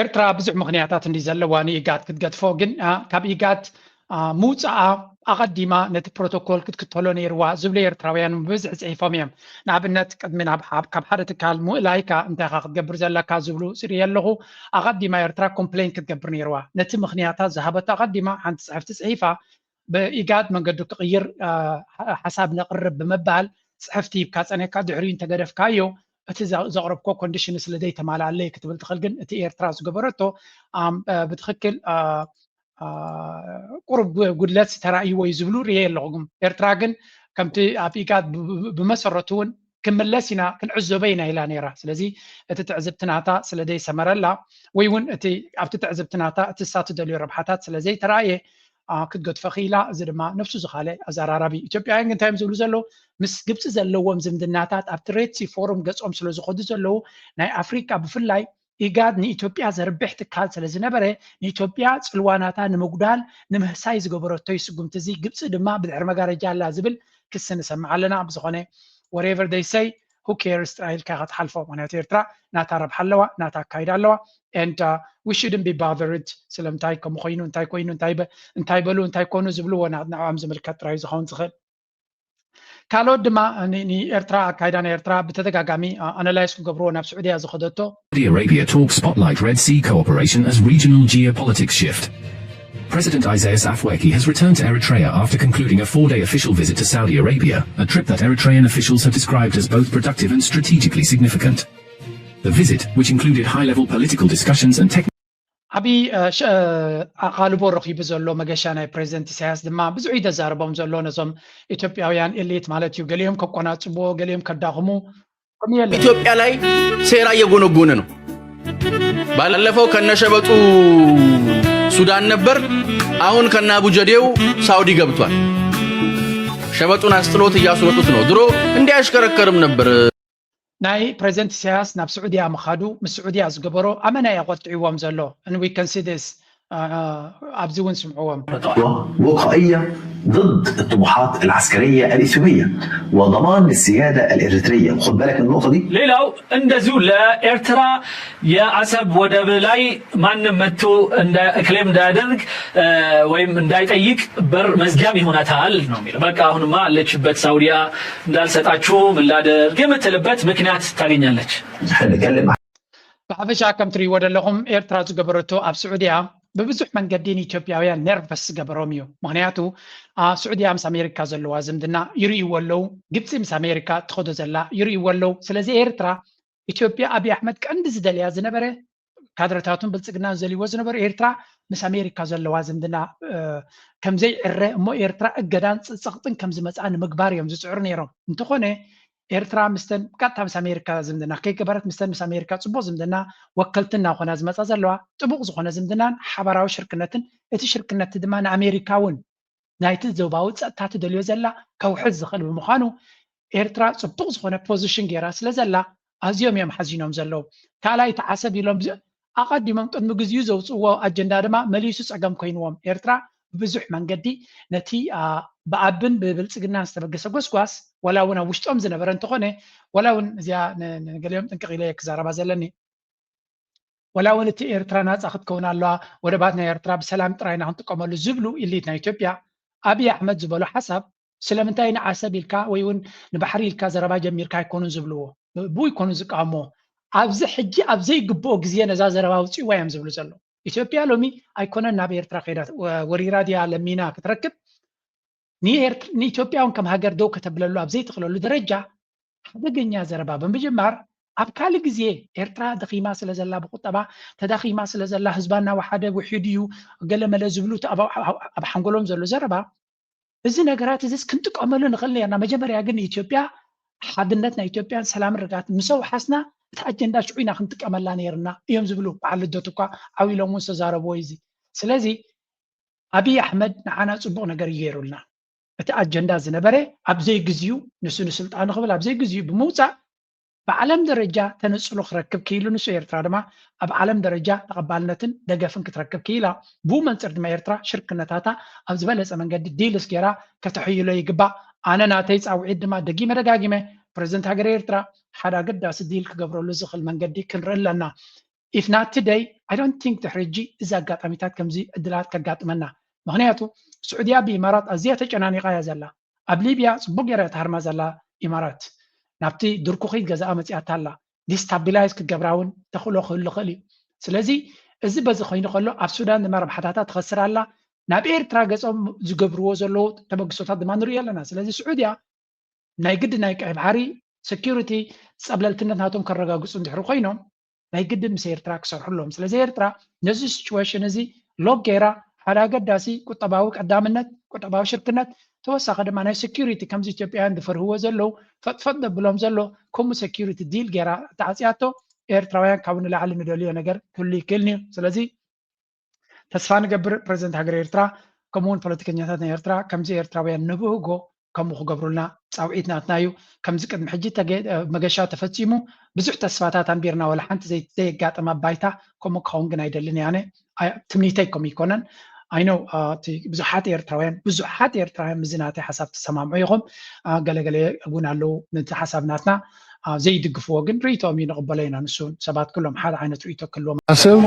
ኤርትራ ብዙሕ ምኽንያታት እንዲ ዘለዋ ንኢጋድ ክትገድፎ ግን ካብ ኢጋድ ምውፅኣ ኣቐዲማ ነቲ ፕሮቶኮል ክትክተሎ ነይርዋ ዝብሉ ኤርትራውያን ብብዝሒ ፅሒፎም እዮም። ንኣብነት ቅድሚ ካብ ሓደ ትካል ምእላይካ እንታይ ኢኻ ክትገብር ዘለካ ዝብሉ ዝርኢ ኣለኹ። ኣቐዲማ ኤርትራ ኮምፕሌን ክትገብር ነይርዋ። ነቲ ምኽንያታት ዝሃበቶ ኣቐዲማ ሓንቲ ፅሕፍቲ ፅሒፋ ብኢጋድ መንገዱ ክቕይር ሓሳብ ነቕርብ ብምባል ፅሕፍቲ ሂብካ ፀኒሕካ ድሕሪኡ እንተገደፍካዮ እቲ ዘቕረብኮ ኮንዲሽን ስለ ዘይተማልኣለይ ክትብል ትኽእል። ግን እቲ ኤርትራ ዝገበረቶ ብትኽክል ቁሩብ ጉድለት ተራእይዎ እዩ ዝብሉ ርየ ኣለኹም። ኤርትራ ግን ከምቲ ኣብ ኢጋድ ብመሰረቱ እውን ክምለስ ኢና ክንዕዘቦ ኢና ኢላ ነይራ። ስለዚ እቲ ትዕዝብቲ ናታ ስለ ዘይሰመረላ ወይ እውን እቲ ኣብቲ ትዕዝብቲ ናታ እቲ እሳ ትደልዮ ረብሓታት ስለ ዘይተራእየ ክትገድፎ ክኢላ። እዚ ድማ ነብሱ ዝኻለ ኣዘራራቢ። ኢትዮጵያውያን ግን እንታይ እዮም ዝብሉ ዘለዉ? ምስ ግብፂ ዘለዎም ዝምድናታት ኣብቲ ሬድሲ ፎሩም ገጾም ስለ ዝኸዱ ዘለዉ ናይ ኣፍሪቃ ብፍላይ ኢጋድ ንኢትዮጵያ ዘርብሕ ትካል ስለ ዝነበረ ንኢትዮጵያ ጽልዋናታ ንምጉዳል ንምህሳይ ዝገበረቶ እዩ ስጉምቲ እዚ። ግብፂ ድማ ብድሕሪ መጋረጃ ኣላ ዝብል ክሲ ንሰምዕ ኣለና። ብዝኾነ whatever they say who cares ጥራይ ኢልካ ኢኻ ትሓልፎ። ምክንያቱ ኤርትራ ናታ ረብሓ ኣለዋ፣ ናታ ኣካይዳ ኣለዋ and we shouldn't be bothered ስለምንታይ ከምኡ ኮይኑ እንታይ ኮይኑ እንታይ እንታይ በሉ እንታይ ኮኑ ዝብልዎ ንዕኦም ዝምልከት ጥራይ ዝኸውን ዝኽእል። ካልኦት ድማ ንኤርትራ ኣካይዳ ናይ ኤርትራ ብተደጋጋሚ ኣናላይዝ ክገብርዎ ናብ ስዑድያ ዝኸደቶ Saudi Arabia talks spotlight Red Sea cooperation as regional geopolitics shift. President Isaias Afwerki has returned to Eritrea after concluding a four-day official visit to Saudi Arabia, a trip that Eritrean officials have described as both productive and strategically significant. The visit, which included high-level political discussions and technical ዓብዪ ኣቓልቦ ረኺቡ ዘሎ መገሻ ናይ ፕሬዚደንት ኢሳያስ ድማ ብዙሕ እዩ ዘዛርቦም ዘሎ ነዞም ኢትዮጵያውያን ኤሊት ማለት እዩ። ገሊኦም ከቆናጽብዎ፣ ገሊኦም ከዳኽሙ ከምኡ የለን። ኢትዮጵያ ላይ ሴራ እየጎነጎነ ነው። ባለፈው ከነሸበጡ ሱዳን ነበር፣ አሁን ከነ አቡጀዴው ሳውዲ ገብቷል። ሸበጡን አስጥሎት እያስሮጡት ነው። ድሮ እንዲህ አይሽከረከርም ነበር። ናይ ፕሬዚደንት ኢሳያስ ናብ ስዑድያ ምኻዱ ምስ ስዑድያ ዝገበሮ ኣመና እዩ ኣቆጢዕዎም ዘሎ and we can see this ኣብዚ እውን ስምዕዎም። وقائية ضد الطموحات العسكرية الإثيوبية وضمان السيادة الإريترية. خد بالك من النقطة دي. ሌላው እንደዚሁ ለኤርትራ የአሰብ ወደብ ላይ ማንም መጥቶ ክሌም እንዳያደርግ ወይም እንዳይጠይቅ በር መዝጊያም ይሆናታል ነው የሚለው። በቃ አሁንማ አለችበት ሳውዲያ እንዳልሰጣችሁ ምን ላደርግ የምትልበት ምክንያት ታገኛለች። ብሓፈሻ ከም ትርእይዎ ዘለኹም ኤርትራ ዝገበረቶ ኣብ ስዑድያ ብብዙሕ መንገዲ ንኢትዮጵያውያን ነርቨስ ዝገበሮም እዩ። ምክንያቱ ስዑድያ ምስ ኣሜሪካ ዘለዋ ዝምድና ይርእይዎ ኣለዉ። ግብፂ ምስ ኣሜሪካ ትኸዶ ዘላ ይርእይዎ ኣለዉ። ስለዚ ኤርትራ ኢትዮጵያ ኣብይ ኣሕመድ ቀንዲ ዝደልያ ዝነበረ ካድረታቱን ብልፅግናን ዝደልይዎ ዝነበሩ ኤርትራ ምስ ኣሜሪካ ዘለዋ ዝምድና ከምዘይዕረ እሞ ኤርትራ እገዳን ፀቕጥን ከምዝመፅኣ ንምግባር እዮም ዝፅዕሩ ነይሮም። እንተኾነ ኤርትራ ምስተን ብቀጥታ ምስ ኣሜሪካ ዝምድና ከይገበረት ምስተን ምስ ኣሜሪካ ፅቡቕ ዝምድና ወከልቲ እናኾና ዝመፃ ዘለዋ ጥቡቕ ዝኾነ ዝምድናን ሓባራዊ ሽርክነትን እቲ ሽርክነት ድማ ንኣሜሪካ እውን ናይቲ ዞባዊ ፀጥታ ትደልዮ ዘላ ከውሕድ ዝኽእል ብምዃኑ ኤርትራ ፅቡቕ ዝኾነ ፖዚሽን ገይራ ስለ ዘላ ኣዝዮም እዮም ሓዚኖም ዘለዉ። ካልኣይ እቲ ዓሰብ ኢሎም ኣቐዲሞም ቅድሚ ግዚኡ ዘውፅእዎ ኣጀንዳ ድማ መሊሱ ፀገም ኮይንዎም። ኤርትራ ብብዙሕ መንገዲ ነቲ ብኣብን ብብልፅግናን ዝተበገሰ ጎስጓስ ዋላ እውን ኣብ ውሽጦም ዝነበረ እንተኾነ ዋላ እውን እዚኣ ንገሊኦም ጥንቅቕ ኢለ ክዛረባ ዘለኒ ዋላ እውን እቲ ኤርትራ ናፃ ክትከውን ኣለዋ ወደባት ናይ ኤርትራ ብሰላም ጥራይ ኢና ክንጥቀመሉ ዝብሉ ኢሊት ናይ ኢትዮጵያ ኣብይ ኣሕመድ ዝበሎ ሓሳብ ስለምንታይ ንዓሰብ ኢልካ ወይ እውን ንባሕሪ ኢልካ ዘረባ ጀሚርካ ኣይኮኑን ዝብልዎ ብኡ ይኮኑ ዝቃወምዎ ኣብዚ ሕጂ ኣብ ዘይግብኦ ግዜ ነዛ ዘረባ ኣውፅእዋ እዮም ዝብሉ ዘለዉ ኢትዮጵያ ሎሚ ኣይኮነን ናብ ኤርትራ ከይዳ ወሪራ ድያ ለሚና ክትረክብ ንኢትዮጵያ እውን ከም ሃገር ደው ከተብለሉ ኣብ ዘይትኽለሉ ደረጃ ሓደገኛ ዘረባ ብምጅማር ኣብ ካልእ ግዜ ኤርትራ ደኺማ ስለ ዘላ ብቁጠባ ተዳኺማ ስለ ዘላ ህዝባ እናወሓደ ውሒዱ እዩ ገለመለ ዝብሉ ኣብ ሓንጎሎም ዘሎ ዘረባ እዚ ነገራት እዚስ ክንጥቀመሉ ንኽእል ነርና መጀመርያ ግን ንኢትዮጵያ ሓድነት ናይ ኢትዮጵያን ሰላምን ርግኣትን ምስ ኣውሓስና እቲ ኣጀንዳ ሽዑ ኢና ክንጥቀመላ ነይርና እዮም ዝብሉ በዓል ልደቱ እኳ ዓው ኢሎም እውን ዝተዛረብዎ እዩ እዚ ስለዚ ኣብይ ኣሕመድ ንዓና ፅቡቕ ነገር እዩ ገይሩልና እቲ ኣጀንዳ ዝነበረ ኣብ ዘይግዚኡ ንሱ ንስልጣኑ ክብል ኣብ ዘይግዚኡ ብምውፃእ ብዓለም ደረጃ ተነፅሎ ክረክብ ክኢሉ ንሱ ኤርትራ ድማ ኣብ ዓለም ደረጃ ተቐባልነትን ደገፍን ክትረክብ ክኢላ ብኡ መንፅር ድማ ኤርትራ ሽርክነታታ ኣብ ዝበለፀ መንገዲ ዲልስ ገይራ ከተሕይሎ ይግባእ ኣነ ናተይ ፃውዒት ድማ ደጊመ ደጋጊመ ፕረዚደንት ሃገረ ኤርትራ ሓደ ኣገዳሲ ዲል ክገብረሉ ዝኽእል መንገዲ ክንርኢ ኣለና if not today I don't think ድሕሪ ሕጂ እዚ ኣጋጣሚታት ከምዚ ዕድላት ከጋጥመና ምክንያቱ ስዑድያ ብኢማራት ኣዝያ ተጨናኒቃ እያ ዘላ ኣብ ሊብያ ፅቡቅ ገይራ እያ ትሃርማ ዘላ ኢማራት ናብቲ ድርኩኺት ገዛኣ መፂኣታ ኣላ ዲስታቢላይዝ ክትገብራ እውን ተኽእሎ ክህሉ ይኽእል እዩ ስለዚ እዚ በዚ ኮይኑ ከሎ ኣብ ሱዳን ድማ ረብሓታታ ትኸስር ኣላ ናብ ኤርትራ ገፆም ዝገብርዎ ዘለዉ ተበግሶታት ድማ ንሪኦ ኣለና ስለዚ ስዑድያ ናይ ግዲ ናይ ቀይ ባሕሪ ሰኪሪቲ ፀብለልትነት ናቶም ከረጋግፁ እንድሕሪ ኮይኖም ናይ ግዲ ምስ ኤርትራ ክሰርሑ ኣለዎም ስለዚ ኤርትራ ነዚ ሲቹዌሽን እዚ ሎክ ገይራ ሓደ ኣገዳሲ ቁጠባዊ ቀዳምነት፣ ቁጠባዊ ሽርክነት፣ ተወሳኺ ድማ ናይ ሴኩሪቲ፣ ከምዚ ኢትዮጵያውያን ዝፈርህዎ ዘለዉ፣ ፈጥፈጥ ዘብሎም ዘሎ፣ ከምኡ ሴኩሪቲ ዲል ገይራ ተዓፅያቶ፣ ኤርትራውያን ካብኡ ንላዕሊ ንደልዮ ነገር ክህሉ ይክእልን እዩ። ስለዚ ተስፋ ንገብር ፕረዚደንት ሃገር ኤርትራ ከምኡ እውን ፖለቲከኛታት ናይ ኤርትራ ከምዚ ኤርትራውያን ንብህጎ ከምኡ ክገብሩልና ፃውዒት ናትና እዩ። ከምዚ ቅድሚ ሕጂ ተገ- መገሻ ተፈፂሙ ብዙሕ ተስፋታት ኣንቢርና፣ ወላ ሓንቲ ዘይ- ዘየጋጠመ ባይታ ከምኡ ክኸውን ግን ኣይደልን እየ ኣነ። ኣይ- ትምኒተይ ከምኡ ይኮነን። ኣይኖ እቲ ብዙሓት ኤርትራውያን ብዙሓት ኤርትራውያን ምዚ ናተይ ሓሳብ ትሰማምዑ ኢኹም። አ፣ ገለገለ እውን ኣለዉ ነቲ ሓሳብ ናትና አ፣ ዘይድግፍዎ፣ ግን ርእይቶኦም እዩ ንቕበሎ ኢና። ንሱ ሰባት ኩሎም ሓደ ዓይነት ርእይቶ ክህልዎም። አሰብ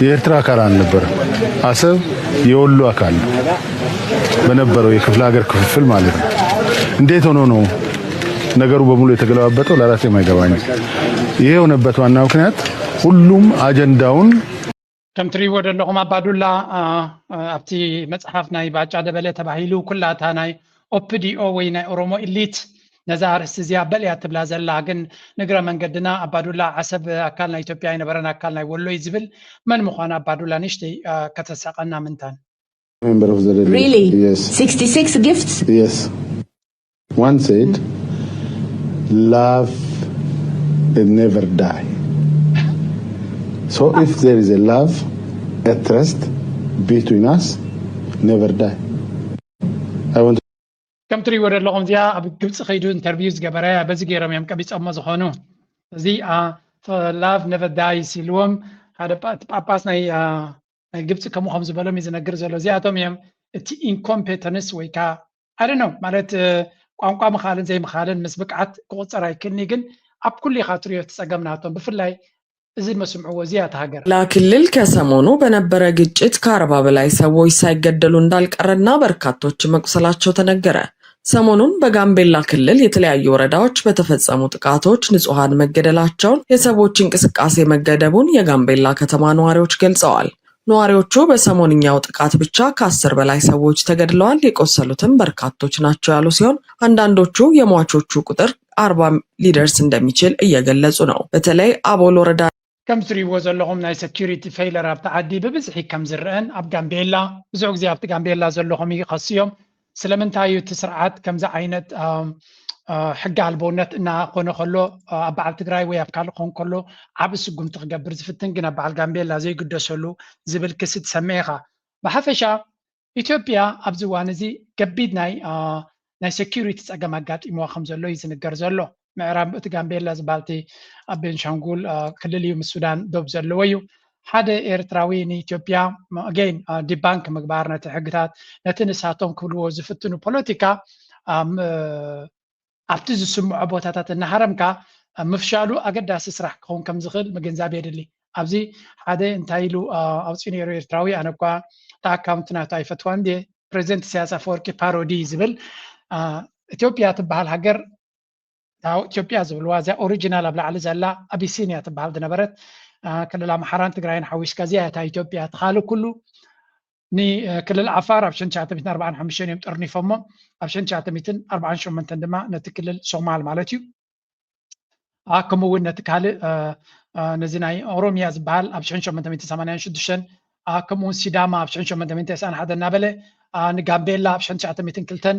የኤርትራ አካል አልነበረም። አሰብ የወሎ አካል ነው በነበረው የክፍለ ሀገር ክፍፍል ማለት ነው። እንዴት ሆኖ ነው ነገሩ በሙሉ የተገለባበጠው? ለራሴም አይገባኝም። ይሄ የሆነበት ዋና ምክንያት ሁሉም አጀንዳውን ከም ትሪእዎ ዘለኹም ኣባዱላ አ፣ አ፣ ኣብቲ መፅሓፍ ናይ ባጫ ደበለ ተባሂሉ ኩላ እታ ናይ ኦፕዲኦ ወይ ናይ ኦሮሞ ኢሊት ነዛ ኣርእስቲ እዚኣ በል እያ ትብላ ዘላ። ግን ንግረ መንገድና ኣባዱላ ዓሰብ ኣካል ናይ ኢትዮጵያ ኣይነበረን፣ ኣካል ናይ ወሎ እዩ ዝብል መን ምዃኑ ኣባዱላ ንእሽተይ አ፣ ከተሳቐና ምንታን። Member of the delegation. Really? Yes. sixty-six gifts? Yes. One said, "Love never die." So if there is a love, a trust between us, never die. I want ከም ትሪእዎ ዘለኹም እዚኣ ኣብ ግብፂ ከይዱ ኢንተርቪው ዝገበረ በዚ ገይሮም እዮም ቀቢፆሞ ዝኾኑ። እዚ ላቭ ነቨር ዳይስ ኢልዎም ሓደ ጳ- ጳጳስ ናይ አ፣ ናይ ግብፂ ከምኡ ከም ዝበሎም እዩ ዝነግር ዘሎ። እዚኣቶም እዮም እቲ ኢንኮምፔተንስ ወይ ከዓ ኣደ ነው ማለት እ፣ ቋንቋ ምኻልን ዘይምኻልን ምስ ብቅዓት ክቁፀር ኣይክእልኒ፣ ግን ኣብ ኩሉ ኢኻ ትሪኦ እቲ ፀገም ናቶም ብፍላይ እዚ መስምዕዎ እዚኣ እታ ሃገር። ላ ክልል ከሰሞኑ በነበረ ግጭት ከአርባ በላይ ሰዎች ሳይገደሉ እንዳልቀረና በርካቶች መቁሰላቸው ተነገረ። ሰሞኑን በጋምቤላ ክልል የተለያዩ ወረዳዎች በተፈጸሙ ጥቃቶች ንጹሐን መገደላቸውን፣ የሰዎች እንቅስቃሴ መገደቡን የጋምቤላ ከተማ ነዋሪዎች ገልጸዋል። ነዋሪዎቹ በሰሞንኛው ጥቃት ብቻ ከአስር በላይ ሰዎች ተገድለዋል፣ የቆሰሉትም በርካቶች ናቸው ያሉ ሲሆን አንዳንዶቹ የሟቾቹ ቁጥር አርባ ሊደርስ እንደሚችል እየገለጹ ነው። በተለይ አቦል ወረዳ ከም ትሪእዎ ዘለኹም ናይ ሴኩሪቲ ፌይለር ኣብቲ ዓዲ ብብዝሒ ከም ዝረአን ኣብ ጋምቤላ ብዙሕ ግዜ ኣብቲ ጋምቤላ ዘለኹም ይኸስዮም። ስለምንታይ እዩ እቲ ስርዓት ከምዚ ዓይነት ኣም፣ አ፣ ሕጊ ኣልቦነት እናኾነ ከሎ አ፣ ኣብ በዓል ትግራይ ወይ ኣብ ካልእ ክኸውን ከሎ ዓቢ ስጉምቲ ክገብር ዝፍትን ግን ኣብ በዓል ጋምቤላ ዘይግደሰሉ ዝብል ክሲ ትሰምዕ ኢኻ። ብሓፈሻ ኢትዮጵያ ኣብዚ እዋን እዚ ከቢድ ናይ አ፣ ናይ ሴኩሪቲ ፀገም ኣጋጢምዋ ከም ዘሎ እዩ ዝንገር ዘሎ። ምዕራብ እቲ ጋምቤላ ዝበሃል እቲ ኣብ ቤንሻንጉል አ፣ ክልል እዩ፣ ምስ ሱዳን ዶብ ዘለዎ እዩ። ሓደ ኤርትራዊ ንኢትዮጵያ ኣገይን ዲባንክ ምግባር ነቲ ሕግታት ነቲ ንሳቶም ክብልዎ ዝፍትኑ ፖለቲካ አ፣ ም- ኣብቲ ዝስምዖ ቦታታት እናሃረምካ ምፍሻሉ ኣገዳሲ ስራሕ ክኸውን ከም ዝኽእል ምግንዛብ የድሊ። ኣብዚ ሓደ እንታይ ኢሉ ኣውፅኡ ነይሩ ኤርትራዊ፣ ኣነ እኳ እቲ ኣካውንት ናቱ ኣይፈትዋን ድየ፣ ፕሬዚደንት ኢሳያስ ኣፈወርቂ ፓሮዲ ዝብል። ኢትዮጵያ ትበሃል ሃገር፣ ኢትዮጵያ ዝብልዋ እዚኣ ኦሪጂናል ኣብ ላዕሊ ዘላ ኣቢሲንያ ትበሃል ዝነበረት ክልል ኣምሓራን ትግራይን ሓዊስካ እዚኣ እታ ኢትዮጵያ፣ እቲ ካልእ ኩሉ ንክልል ዓፋር ኣብ ሽሕን ትሽዓተ ሚእትን ኣርባዓን ሓሙሽተን እዮም ጠርኒፎሞ፣ ኣብ ሽሕን ትሽዓተ ሚእትን ኣርባዓን ሸሞንተን ድማ ነቲ ክልል ሶማል ማለት እዩ። ከምኡ እውን ነቲ ካልእ ነዚ ናይ ኦሮሚያ ዝበሃል ኣብ ሽሕን ሸሞንተ ሚእትን ሰማንያን ሽዱሽተን፣ ከምኡ እውን ሲዳማ ኣብ ሽሕን ሸሞንተ ሚእትን ተስዓን ሓደን እናበለ፣ ንጋምቤላ ኣብ ሽሕን ትሽዓተ ሚእትን ክልተን፣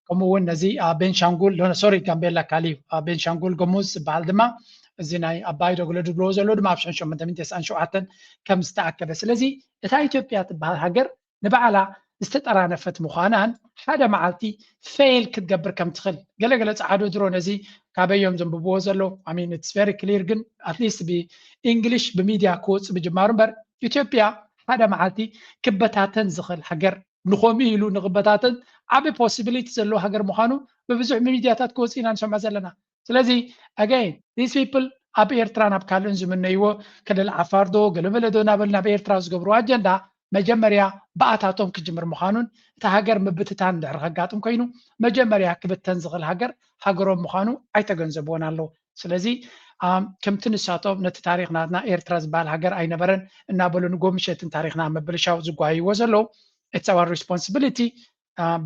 ከምኡ እውን ነዚ ቤንሻንጉል ሶሪ ጋምቤላ ካሊ ቤንሻንጉል ጎሙዝ ዝበሃል ድማ እዚ ናይ ኣባይ ዶግሎ ዝብልዎ ዘሎ ድማ ኣብ ሽሕን ሸሞንተ ሚእትን ተስዓን ሸውዓተን ከም ዝተኣከበ። ስለዚ እታ ኢትዮጵያ ትበሃል ሃገር ንባዕላ ዝተጠራነፈት ምዃናን ሓደ መዓልቲ ፌል ክትገብር ከም ትኽእል ገለገለ ጸዓዱ ድሮ ነዚ ካበዮም ዘንብብዎ ዘሎ ኣሚን ኢትስ ቨሪ ክሊር፣ ግን ኣትሊስት ብእንግሊሽ ብሚድያ ክወፅ ምጅማሩ እምበር ኢትዮጵያ ሓደ መዓልቲ ክበታተን ዝኽእል ሃገር ንኸምኡ ኢሉ ንኽበታተን ዓቢ ፖሲቢሊቲ ዘለዎ ሃገር ምዃኑ ብብዙሕ ሚድያታት ክወፅ ኢና ንሰምዖ ዘለና። ስለዚ ኣገይን ዲስ ፒፕል ኣብ ኤርትራን ኣብ ካልእን ዝምነይዎ ክልል ዓፋር ዶ ገለመለ ዶ እናበሉ ናብ ኤርትራ ዝገብርዎ ኣጀንዳ መጀመርያ ብኣታቶም ክጅምር ምዃኑን እቲ ሃገር ምብትታን እንድሕር ከጋጥም ኮይኑ መጀመርያ ክብተን ዝኽእል ሃገር ሃገሮም ምዃኑ ኣይተገንዘብዎን ኣለዉ። ስለዚ ከምቲ ንሳቶም ነቲ ታሪኽ ናትና ኤርትራ ዝበሃል ሃገር ኣይነበረን እናበሉ ንጎምሸትን ታሪኽና ምብልሻው ዝጓይዎ ዘለዉ it's our responsibility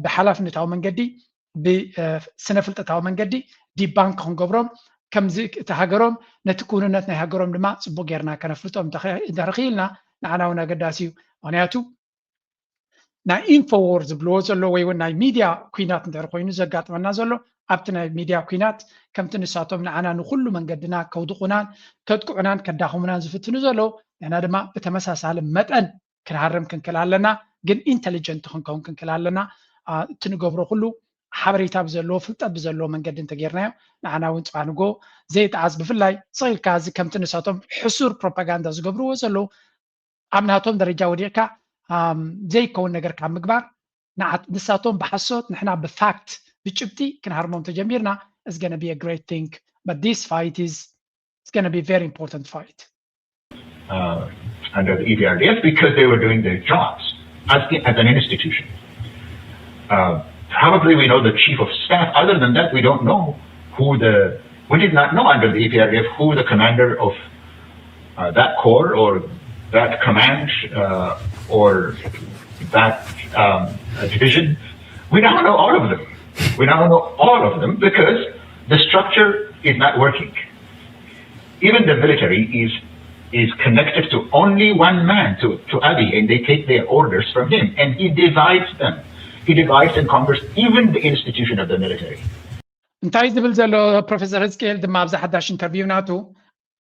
ብሓላፍነታዊ መንገዲ ብስነ ፍልጠታዊ መንገዲ ዲባንክ ክንገብሮም ከምዚ እቲ ሃገሮም ነቲ ክውንነት ናይ ሃገሮም ድማ ፅቡቅ ጌርና ከነፍልጦም እንተኽኢልና ንዓና እውን ኣገዳሲ እዩ። ምክንያቱ ናይ ኢንፎዎር ዝብልዎ ዘሎ ወይ እውን ናይ ሚድያ ኩናት እንድሕር ኮይኑ ዘጋጥመና ዘሎ ኣብቲ ናይ ሚድያ ኩናት ከምቲ ንሳቶም ንዓና ንኩሉ መንገድና ከውድቑናን ከጥቅዑናን ከዳኽሙናን ዝፍትኑ ዘለዉ ንሕና ድማ ብተመሳሳሊ መጠን ክንሃርም ክንክእል ኣለና። ግን ኢንተሊጀንት ክንከውን ክንክእል ኣለና። እቲ ንገብሮ ኩሉ ሓበሬታ ብዘለዎ ፍልጠት ብዘለዎ መንገዲ እንተጌርናዮ ንዓና እውን ፅባሕ ንጎ ዘይጠዓስ ብፍላይ ስቕ ኢልካ እዚ ከምቲ ንሳቶም ሕሱር ፕሮፓጋንዳ ዝገብርዎ ዘለዉ ኣብ ናቶም ደረጃ ወዲቕካ ዘይከውን ነገር ካብ ምግባር ንሳቶም ብሓሶት ንሕና ብፋክት ብጭብጢ ክንሃርሞም ተጀሚርና is gonna be a great thing, but this fight is it's gonna be very important fight. Uh, under the E P R D F because they were doing their jobs as, the, as an institution. Uh, probably we know the chief of staff. Other than that, we don't know who the, we did not know under the E P R D F who the commander of uh, that corps or that command uh, or that um, division. We now know all of them. We now know all of them because the structure is not working. Even the military is is connected to only one man, to, to Abiy, and they take their orders from him, and he divides them. He divides and conquers even the institution of the military. እንታይ ዝብል ዘሎ ፕሮፌሰር ህዝቅኤል ድማ ኣብዚ ሓዳሽ ኢንተርቪው ናቱ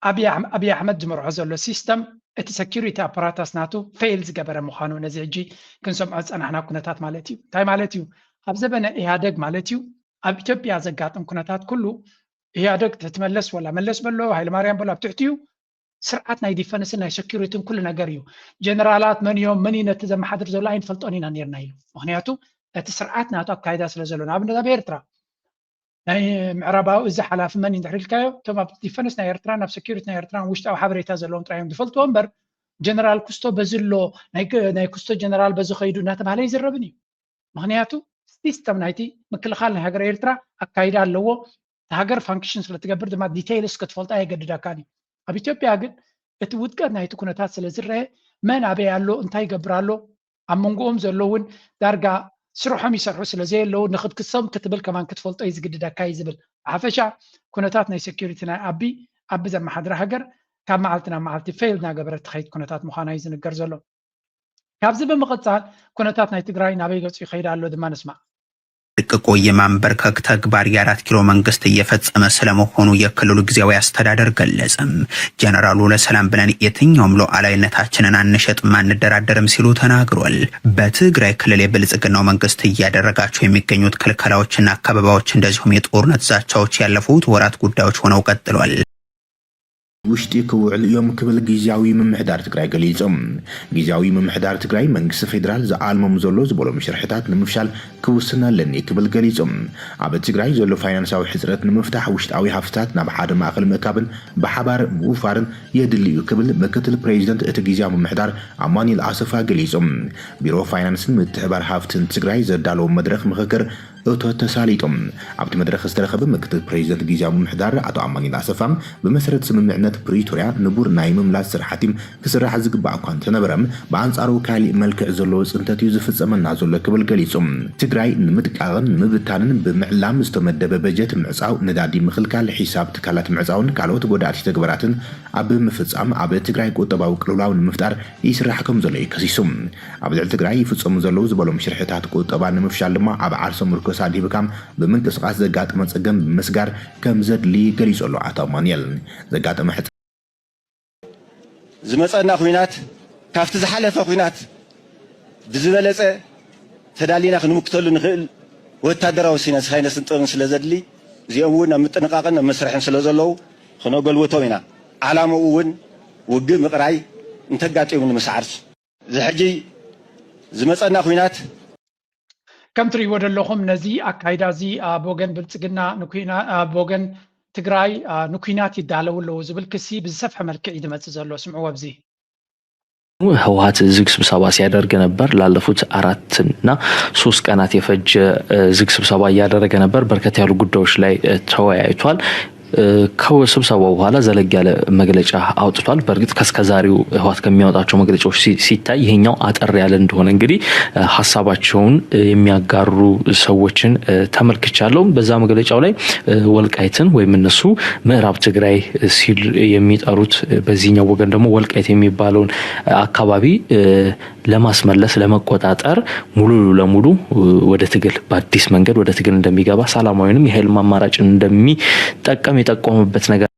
ኣብይ ኣሕመድ ዝመርሖ ዘሎ ሲስተም እቲ ሰኪሪቲ ኣፓራታስ ናቱ ፌል ዝገበረ ምዃኑ ነዚ ሕጂ ክንሰምዖ ዝፀናሕና ኩነታት ማለት እዩ። እንታይ ማለት እዩ? ኣብ ዘበነ ኢህኣደግ ማለት እዩ ኣብ ኢትዮጵያ ዘጋጥም ኩነታት ኩሉ ኢህኣደግ ትመለስ ወላ መለስ በሎ ሃይለማርያም በሎ ኣብ ትሕቲኡ ስርዓት ናይ ዲፈንስን ናይ ሰኪሪትን ኩሉ ነገር እዩ። ጀነራላት መን እዮም መን እዩ ነቲ ዘመሓድር ዘሎ ኣይንፈልጦን ኢና ነርና ኢሉ። ምክንያቱ እቲ ስርዓት ናቱ ኣካይዳ ስለ ዘሎ ንኣብነት ኣብ ኤርትራ ናይ ምዕራባዊ እዚ ሓላፊ መን እዩ እንድሕር ኢልካዮ እቶም ኣብ ዲፈንስ ናይ ኤርትራን ኣብ ሰኪሪቲ ናይ ኤርትራን ውሽጣዊ ሓበሬታ ዘለዎም ጥራይ እዮም ዝፈልጥዎ እምበር ጀነራል ኩስቶ በዚ ኣሎ ናይ ኩስቶ ጀነራል በዚ ከይዱ እናተባሃለ ኣይዝረብን እዩ። ምክንያቱ ሲስተም ናይቲ ምክልኻል ናይ ሃገር ኤርትራ ኣካይዳ ኣለዎ። ሃገር ፋንክሽን ስለትገብር ድማ ዲቴይልስ ክትፈልጣ የገድደካን እዩ። ኣብ ኢትዮጵያ ግን እቲ ውድቀት ናይቲ ኩነታት ስለ ዝረአ መን ኣበይ ኣሎ እንታይ ይገብር ኣሎ ኣብ መንጎኦም ዘሎ እውን ዳርጋ ስርሖም ይሰርሑ ስለ ዘየለዉ ንክትክሶም ክትብል ከማን ክትፈልጦ እዩ ዝግድደካ እዩ ዝብል። ብሓፈሻ ኩነታት ናይ ሴኪሪቲ ናይ ኣቢ ኣቢ ዘመሓድራ ሃገር ካብ መዓልቲ ናብ መዓልቲ ፌል እናገበረት ትኸይድ ኩነታት ምዃና እዩ ዝንገር ዘሎ። ካብዚ ብምቕፃል ኩነታት ናይ ትግራይ ናበይ ገፁ ይኸይድ ኣሎ ድማ ንስማዕ። ድቅቆ የማንበርከክ ተግባር የአራት ኪሎ መንግስት እየፈጸመ ስለመሆኑ የክልሉ ጊዜያዊ አስተዳደር ገለጸ። ጀነራሉ ለሰላም ብለን የትኛውም ሉዓላዊነታችንን አንሸጥም አንደራደርም ሲሉ ተናግሯል። በትግራይ ክልል የብልጽግናው መንግስት እያደረጋቸው የሚገኙት ክልከላዎችና ከበባዎች እንደዚሁም የጦርነት ዛቻዎች ያለፉት ወራት ጉዳዮች ሆነው ቀጥሏል። ውሽጢ ክውዕሉ እዮም ክብል ግዝያዊ ምምሕዳር ትግራይ ገሊጹ። ግዝያዊ ምምሕዳር ትግራይ መንግስቲ ፌዴራል ዝኣልሞም ዘሎ ዝበሎም ሽርሕታት ንምፍሻል ክውስን ኣለኒ ክብል ገሊጹ። ኣብ ትግራይ ዘሎ ፋይናንሳዊ ሕፅረት ንምፍታሕ ውሽጣዊ ሃፍትታት ናብ ሓደ ማእኸል ምእካብን ብሓባር ምውፋርን የድሊ እዩ ክብል ምክትል ፕሬዚደንት እቲ ግዝያዊ ምምሕዳር ኣማኑኤል ኣሰፋ ገሊጹ። ቢሮ ፋይናንስን ምትሕባር ሃፍትን ትግራይ ዘዳለዎ መድረኽ ምኽክር እቶት ተሳሊጡ። ኣብቲ መድረኽ ዝተረኸበ ምክትል ፕሬዚደንት ግዝያዊ ምምሕዳር ኣቶ ኣማኑኤል ኣሰፋ፣ ብመሰረት ስምምዕነት ፕሪቶርያ ንቡር ናይ ምምላስ ስራሕቲ ክስራሕ ዝግባእ እኳ እንተነበረ፣ ብኣንጻሩ ካሊእ መልክዕ ዘለዎ ፅንተት እዩ ዝፍፀመና ዘሎ ክብል ገሊጹ። ትግራይ ንምድቃቕን ንምብታንን ብምዕላም ዝተመደበ በጀት ምዕፃው፣ ነዳዲ ምኽልካል፣ ሒሳብ ትካላት ምዕፃውን ካልኦት ጎዳእቲ ተግባራትን ኣብ ምፍፃም ኣብ ትግራይ ቁጠባዊ ቅልውላው ንምፍጣር ይስራሕ ከም ዘሎ እዩ ከሲሱ። ኣብ ልዕሊ ትግራይ ይፍፀሙ ዘለዉ ዝበሎም ሽርሕታት ቁጠባ ንምፍሻል ድማ ኣብ ዓርሰ ምርኮሳ ድሂብካ ብምንቅስቓስ ዘጋጠመ ፀገም ብምስጋር ከም ዘድሊ ገሊፁ ኣሎ ኣቶ ኣማኑኤል። ዘጋጠመ ሕፀ ዝመፀና ኹናት ካብቲ ዝሓለፈ ኹናት ብዝበለፀ ተዳሊና ክንምክተሉ ንኽእል ወታደራዊ ሲነስ ሃይነስን ጥበብን ስለ ዘድሊ እዚኦም እውን ኣብ ምጥንቃቕን ኣብ መስርሕን ስለ ዘለዉ ክነገልውቶም ኢና። ዓላምኡ እውን ውግእ ምቕራይ እንተጋጢሙ ንምስዓር። እዚ ሕጂ ዝመፀና ኹናት ከም ትርእይዎ ዘለኹም ነዚ ኣካይዳ እዚ ኣብ ወገን ብልፅግና ኣብ ወገን ትግራይ ንኩናት ይዳለዉ ኣለዉ ዝብል ክሲ ብዝሰፍሐ መልክዕ እዩ ዝመፅእ ዘሎ። ስምዕዎ ኣብዚ። ህወሓት ዝግ ስብሰባ ሲያደርግ ነበር። ላለፉት አራት እና ሶስት ቀናት የፈጀ ዝግ ስብሰባ እያደረገ ነበር። በርከት ያሉ ጉዳዮች ላይ ተወያይቷል። ከስብሰባው በኋላ ዘለግ ያለ መግለጫ አውጥቷል። በእርግጥ ከስከዛሬው ህወሓት ከሚያወጣቸው መግለጫዎች ሲታይ ይሄኛው አጠር ያለ እንደሆነ እንግዲህ ሀሳባቸውን የሚያጋሩ ሰዎችን ተመልክቻለሁ። በዛ መግለጫው ላይ ወልቃይትን ወይም እነሱ ምዕራብ ትግራይ ሲል የሚጠሩት፣ በዚህኛው ወገን ደግሞ ወልቃይት የሚባለውን አካባቢ ለማስመለስ ለመቆጣጠር ሙሉ ለሙሉ ወደ ትግል በአዲስ መንገድ ወደ ትግል እንደሚገባ ሰላማዊንም የኃይል አማራጭን እንደሚጠቀም የጠቆመበት ነገር።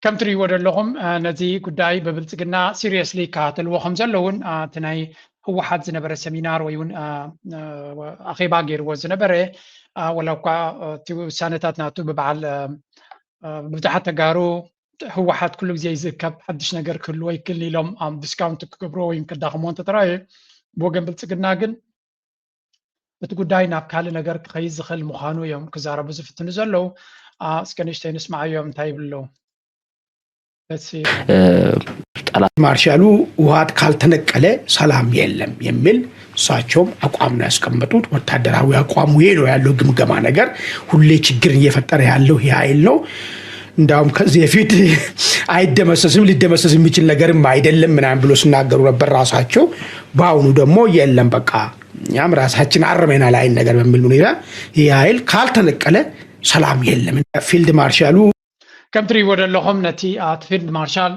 ከም ትርእይዎ ዘለኹም ነዚ ጉዳይ ብብልፅግና ሲሪየስሊ ይከታተልዎ ከም ዘለውን እቲ ናይ ህወሓት ዝነበረ ሰሚናር ወይ እውን ኣኼባ ገይርዎ ዝነበረ፣ ወላ እኳ እቲ ውሳነታት ናቱ ብበዓል ብዙሓት ተጋሩ ህወሓት ኩሉ ግዜ ዝርከብ ሓድሽ ነገር ክህልዎ ይክእል ኢሎም ዲስካውንት ክገብርዎ ወይ ከዳኽምዎ እንተተራየ፣ ብወገን ብልፅግና ግን እቲ ጉዳይ ናብ ካልእ ነገር ክኸይድ ዝኽእል ምዃኑ እዮም ክዛረቡ ዝፍትኑ ዘለዉ። እስከ ንእሽተይ ንስማዓዮም እንታይ ይብሉ ኣለዉ። ጠላት ማርሻሉ ህወሓት ካልተነቀለ ሰላም የለም የሚል እሳቸውም አቋም ነው ያስቀመጡት። ወታደራዊ አቋሙ ይሄ ነው ያለው ግምገማ ነገር። ሁሌ ችግር እየፈጠረ ያለው ይህ ኃይል ነው። እንዳውም ከዚህ በፊት አይደመሰስም፣ ሊደመሰስ የሚችል ነገርም አይደለም ምናምን ብሎ ሲናገሩ ነበር ራሳቸው። በአሁኑ ደግሞ የለም በቃ እኛም ራሳችን አርመናል አይን ነገር በሚል ሁኔታ ይህ ኃይል ካልተነቀለ ሰላም የለም። ፊልድ ማርሻሉ ከም ትርእይዎ ዘለኹም ነቲ እቲ ፊልድ ማርሻል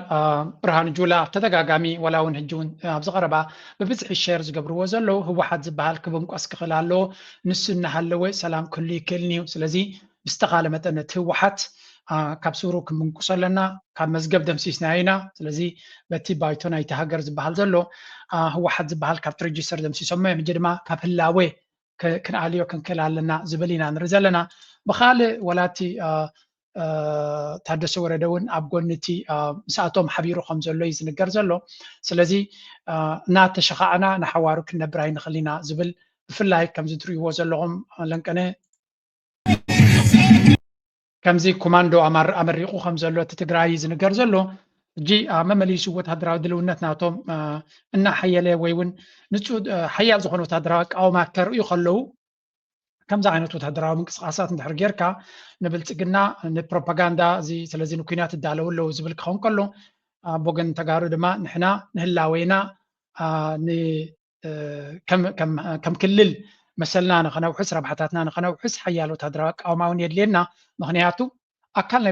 ብርሃኑ ጁላ ተደጋጋሚ ዋላ እውን ሕጂ እውን ኣብዚ ቀረባ ብብዝሒ ሸር ዝገብርዎ ዘለዉ ህወሓት ዝበሃል ክብንቆስ ክኽእል ኣለዎ። ንሱ እናሃለወ ሰላም ክህሉ ይክእልን እዩ። ስለዚ ብዝተኻለ መጠን ነቲ ህወሓት ካብ ስሩ ክንብንቁሶ ኣለና። ካብ መዝገብ ደምሲስናዮ ኢና። ስለዚ በቲ ባይቶ ናይቲ ሃገር ዝበሃል ዘሎ ህወሓት ዝበሃል ካብቲ ሬጅስተር ደምሲሶሞ እዮም። ሕጂ ድማ ካብ ህላወ ክንኣልዮ ክንክእል ኣለና ዝብል ኢና ንርኢ ዘለና። ብኻልእ ወላ እቲ ታደሰ ወረደ እውን ኣብ ጎኒ እቲ ምስኣቶም ሓቢሩ ከም ዘሎ እዩ ዝንገር ዘሎ። ስለዚ እናተሸኻዕና ንሓዋሩ ክንነብር ኣይንኽእል ኢና ዝብል ብፍላይ ከምዚ ትርእይዎ ዘለኹም ለንቀነ ከምዚ ኮማንዶ ኣመሪቑ ከም ዘሎ እቲ ትግራይ ዝንገር ዘሎ ሕጂ መመሊሱ ወታደራዊ ድልውነት ናቶም እናሓየለ ወይ እውን ንፁ ሓያል ዝኾነ ወታደራዊ ኣቃውማ ከርእዩ ከለዉ ከምዚ ዓይነት ወታደራዊ ምንቅስቃሳት እንድሕር ጌርካ ንብልፅግና ንፕሮፓጋንዳ እዚ ስለዚ ንኩናት ይዳለዉ ኣለዉ ዝብል ክኸውን ከሎ ኣብ ወገን ተጋሩ ድማ ንሕና ንህላዌና ከም ክልል መሰልና ንኸነውሕስ ረብሓታትና ንኸነውሕስ ሓያል ወታደራዊ ኣቃውማ እውን የድልየና። ምክንያቱ ኣካል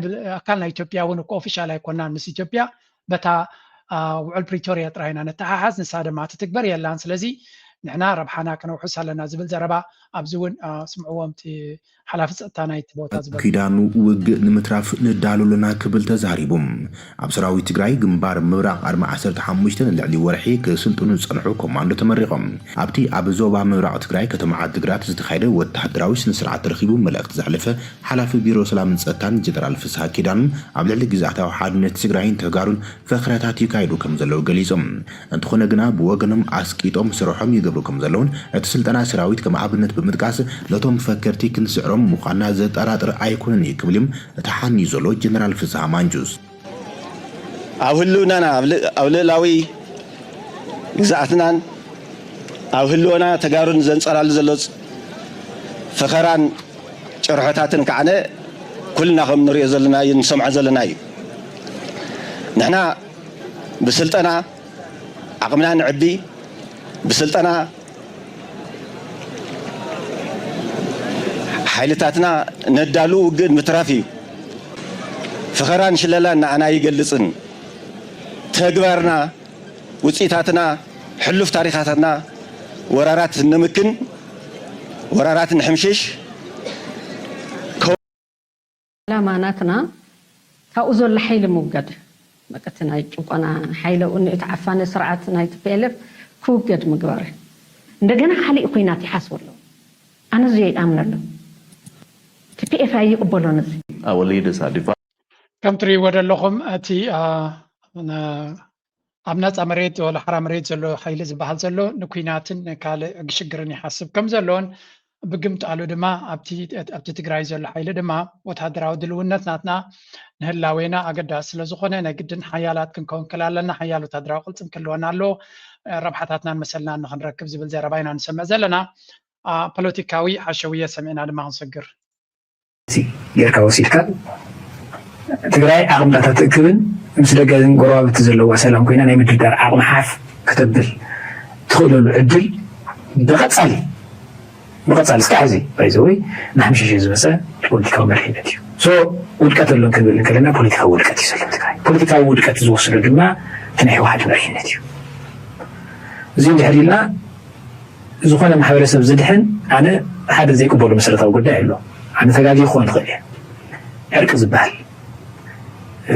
ናይ ኢትዮጵያ እውን እኮ ኦፊሻል ኣይኮናን ምስ ኢትዮጵያ በታ ውዕል ፕሪቶርያ ጥራይ ኢና ነተሓሓዝ፣ ንሳ ድማ ትትግበር የላን። ስለዚ ንሕና ረብሓና ከነውሕስ ኣለና ዝብል ዘረባ ኣብዚ እውን ስምዕዎም እቲ ሓላፊ ፀጥታ ናይቲ ቦታ ዝበሉ። ኪዳኑ ውግእ ንምትራፍ ንዳሎ ኣለና ክብል ተዛሪቡ። ኣብ ሰራዊት ትግራይ ግንባር ምብራቕ ኣርማ ዓሰርተ ሓሙሽተ ንልዕሊ ወርሒ ክስልጥኑ ዝፀንሑ ኮማንዶ ተመሪቖም። ኣብቲ ኣብ ዞባ ምብራቕ ትግራይ ከተማ ዓዲግራት ዝተኻየደ ወታደራዊ ስነ ስርዓት ተረኺቡ መልእኽቲ ዘሕለፈ ሓላፊ ቢሮ ሰላምን ፀጥታን ጀነራል ፍስሃ ኪዳኑ ኣብ ልዕሊ ግዝኣታዊ ሓድነት ትግራይን ተጋሩን ፈኸራታት ይካየዱ ከም ዘለዉ ገሊፆም። እንተኾነ ግና ብወገኖም ኣስቂጦም ስርሖም ይገብሩ ከም ዘለውን እቲ ስልጠና ሰራዊት ከም ኣብነት ብምጥቃስ ነቶም ፈከርቲ ክንስዕሮም ምዃንና ዘጠራጥር ኣይኮነን እዩ ክብል እዮም እቲ ሓንዩ ዘሎ ጀነራል ፍስሃ ማንጁስ። ኣብ ህልውናና ኣብ ልእላዊ ግዝኣትናን ኣብ ህልወና ተጋሩን ዘንፀላሉ ዘሎ ፈኸራን ጭርሖታትን ከዓነ ኩልና ከም ንሪኦ ዘለና እዩ ንሰምዖ ዘለና እዩ። ንሕና ብስልጠና ዓቕምና ንዕቢ፣ ብስልጠና ሓይልታትና ነዳሉ ውግእ ምትራፍ እዩ። ፈኸራን ሽለላን ንዓና ይገልፅን ተግባርና ውፅኢታትና ሕሉፍ ታሪኻታትና ወራራት ንምክን ወራራት ንሕምሽሽ ዕላማ ናትና ካብኡ ዘሎ ሓይሊ ምውጋድ በቃ እቲ ናይ ጭቆና ሓይሊ ኣብኡ እቲ ዓፋኒ ስርዓት ናይ ቲፒኤልኤፍ ክውገድ ምግባር እዩ። እንደገና ካሊእ ኩናት ይሓስቡ ኣለዉ። ኣነ እዚ ይኣምነሉ። ቲፒኤፍ ኣይቅበሎን እዚ። Our leaders are divided. ከም ትርእይዎ ዘለኹም እቲ ኣብ ናፃ መሬት ወላ ሓራ መሬት ዘሎ ሓይሊ ዝበሃል ዘሎ ንኩናትን ካልእ ግሽግርን ይሓስብ ከም ዘሎን ብግምጣሉ ድማ ኣብቲ ትግራይ ዘሎ ሓይሊ ድማ ወታደራዊ ድልውነት ናትና ንህላዌና ኣገዳሲ ስለዝኾነ ናይ ግድን ሓያላት ክንከውን ክል ኣለና ሓያል ወታደራዊ ቅልፅም ክልወና ኣለዎ ረብሓታትናን መሰልናን ንክንረክብ ዝብል ዘረባ ኢና ንሰምዕ ዘለና። ፖለቲካዊ ሓሸውየ ሰሚዕና ድማ ክንሰግር። ጌርካ ወሲድካ ትግራይ ዓቕምታት ትእክብን ምስ ደገን ጎረባብቲ ዘለዋ ሰላም ኮይና ናይ ምድርዳር ዓቕሚ ሓፍ ክተብል ትኽእለሉ ዕድል ብቐጻሊ ብቐጻሊ እስካዕ ሕዚ ባይዘወይ ናሕምሸሸ ዝበሰ ፖለቲካዊ መሪሕነት እዩ። ሶ ውድቀት ኣሎን ክንብል እንከለና ፖለቲካዊ ውድቀት እዩ ዘሎ ትግራይ። ፖለቲካዊ ውድቀት ዝወስዶ ድማ እቲ ናይ ህወሓት መሪሕነት እዩ። እዚ እንድሕር ኢልና ዝኾነ ማሕበረሰብ ዝድሕን ኣነ ሓደ ዘይቅበሉ መሰረታዊ ጉዳይ ኣሎ። ኣነ ተጋጊ ክኾን ይኽእል እየ። ዕርቂ ዝበሃል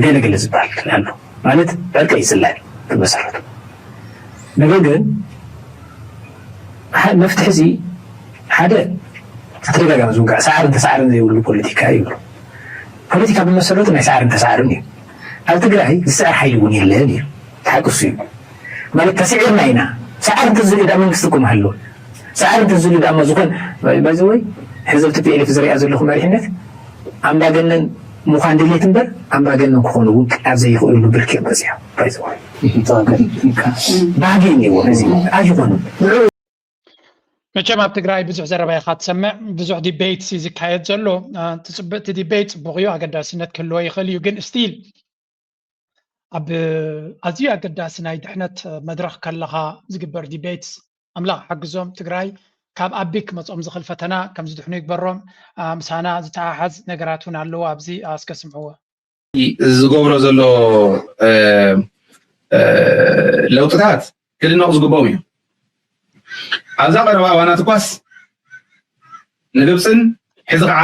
ገለገለ ዝበሃል ኣሎ ማለት ዕርቂ ይፅላእ ብመሰረቱ። ነገር ግን መፍትሒ እዚ ሓደ ተደጋጋሚ ዝውጋዕ ሳዕርን ተሳዕርን ዘይብሉ ፖለቲካ ይብሉ። ፖለቲካ ብመሰረቱ ናይ ሳዕርን ተሳዕርን እዩ። ኣብ ትግራይ ዝስዕር ሓይሊ እውን የለን እዩ። ሓቂ እሱ እዩ። ማለት ተስዒርና ኢና። ሳዕሪ እንተዝህሉ ዳ መንግስቲ እኮ ምሃለወ። ሳዕሪ እንተዝህሉ ዳማ ዝኾን ባይዘወይ ሕዚ ኣብ ቲ ፒ ኤል ኤፍ ዝሪኣ ዘለኹ መሪሕነት ኣምባገነን ምዃን ድሌት እምበር ኣምባገነን ክኾኑ እውን ኣብ ዘይኽእሉ ብርኪ እዮም በፂሖም። ባይዘወይ ባህጊ እኒዎ እዚ ኣይኾኑም። መቸም ኣብ ትግራይ ብዙሕ ዘረባ ኢኻ ትሰምዕ፣ ብዙሕ ዲቤት ዝካየድ ዘሎ ትፅብእ። እቲ ዲቤት ፅቡቕ እዩ፣ ኣገዳስነት ክህልዎ ይኽእል እዩ። ግን ስቲል ኣብ ኣዝዩ ኣገዳሲ ናይ ድሕነት መድረኽ ከለኻ ዝግበር ዲቤት ኣምላኽ ሓግዞም ትግራይ ካብ ኣቢ ክመፅኦም ዝኽእል ፈተና ከም ዝድሕኑ ይግበሮም። ምሳና ዝተሓሓዝ ነገራት እውን ኣለዎ ኣብዚ ኣስከስምዕዎ። ዝገብሮ ዘሎ ለውጥታት ክድነቑ ዝግብኦም እዩ። ኣብዛ ቀረባ እዋናት እኳስ ንግብፅን ሕዚ ከዓ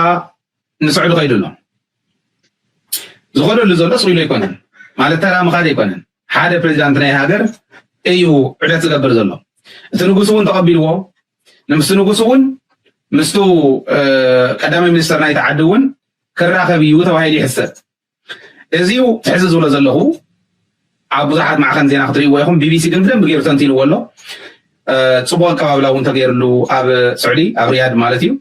ንስዑዲ ከይዱ ኣሎ። ዝኸደሉ ዘሎ ስቕ ኢሉ ኣይኮነን ማለት ተራ ምኻድ ኣይኮነን። ሓደ ፕሬዚዳንት ናይ ሃገር እዩ ዑደት ዝገብር ዘሎ። እቲ ንጉስ እውን ተቐቢልዎ፣ ምስቲ ንጉስ እውን ምስቱ ቀዳማይ ሚኒስተር ናይቲ ዓዲ እውን ክራኸብ እዩ ተባሂሉ ይሕሰብ። እዚው ትሕዚ ዝብሎ ዘለኹ ኣብ ብዙሓት ማዕኸን ዜና ክትርእይዎ ኢኹም። ቢቢሲ ግን ብደንብ ገይሩ ተንቲንዎ ኣሎ። ፅቡቅ ኣቀባብላ እውን ተገይርሉ ኣብ ስዑዲ ኣብ ሪያድ ማለት እዩ።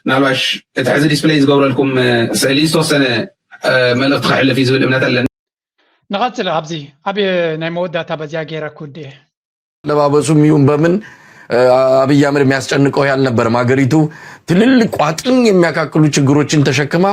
ምናልባሽ እቲ ሕዚ ዲስፕሌይ ዝገብረልኩም ስእሊ ዝተወሰነ መልእክቲ ከሕልፍ እዩ ዝብል እምነት ኣለኒ። ንቐፅል ኣብዚ ኣብ ናይ መወዳእታ በዚያ ገይረ ክውድእ አለባበሱም ይሁን በምን አብይ አህመድ የሚያስጨንቀው ያልነበረም። ሀገሪቱ ትልልቅ ቋጥኝ የሚያካክሉ ችግሮችን ተሸክማ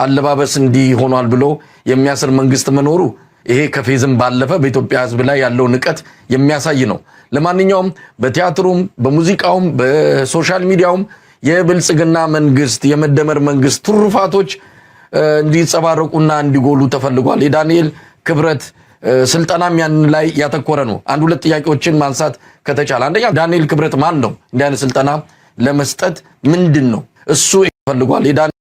አለባበስ እንዲህ ሆኗል ብሎ የሚያስር መንግስት መኖሩ ይሄ ከፌዝም ባለፈ በኢትዮጵያ ህዝብ ላይ ያለው ንቀት የሚያሳይ ነው። ለማንኛውም በቲያትሩም በሙዚቃውም በሶሻል ሚዲያውም የብልጽግና መንግስት የመደመር መንግስት ትሩፋቶች እንዲጸባረቁና እንዲጎሉ ተፈልጓል። የዳንኤል ክብረት ስልጠናም ያን ላይ ያተኮረ ነው። አንድ ሁለት ጥያቄዎችን ማንሳት ከተቻለ፣ አንደኛ ዳንኤል ክብረት ማን ነው? እንዲህ አይነት ስልጠና ለመስጠት ምንድን ነው እሱ ፈልጓል? የዳን-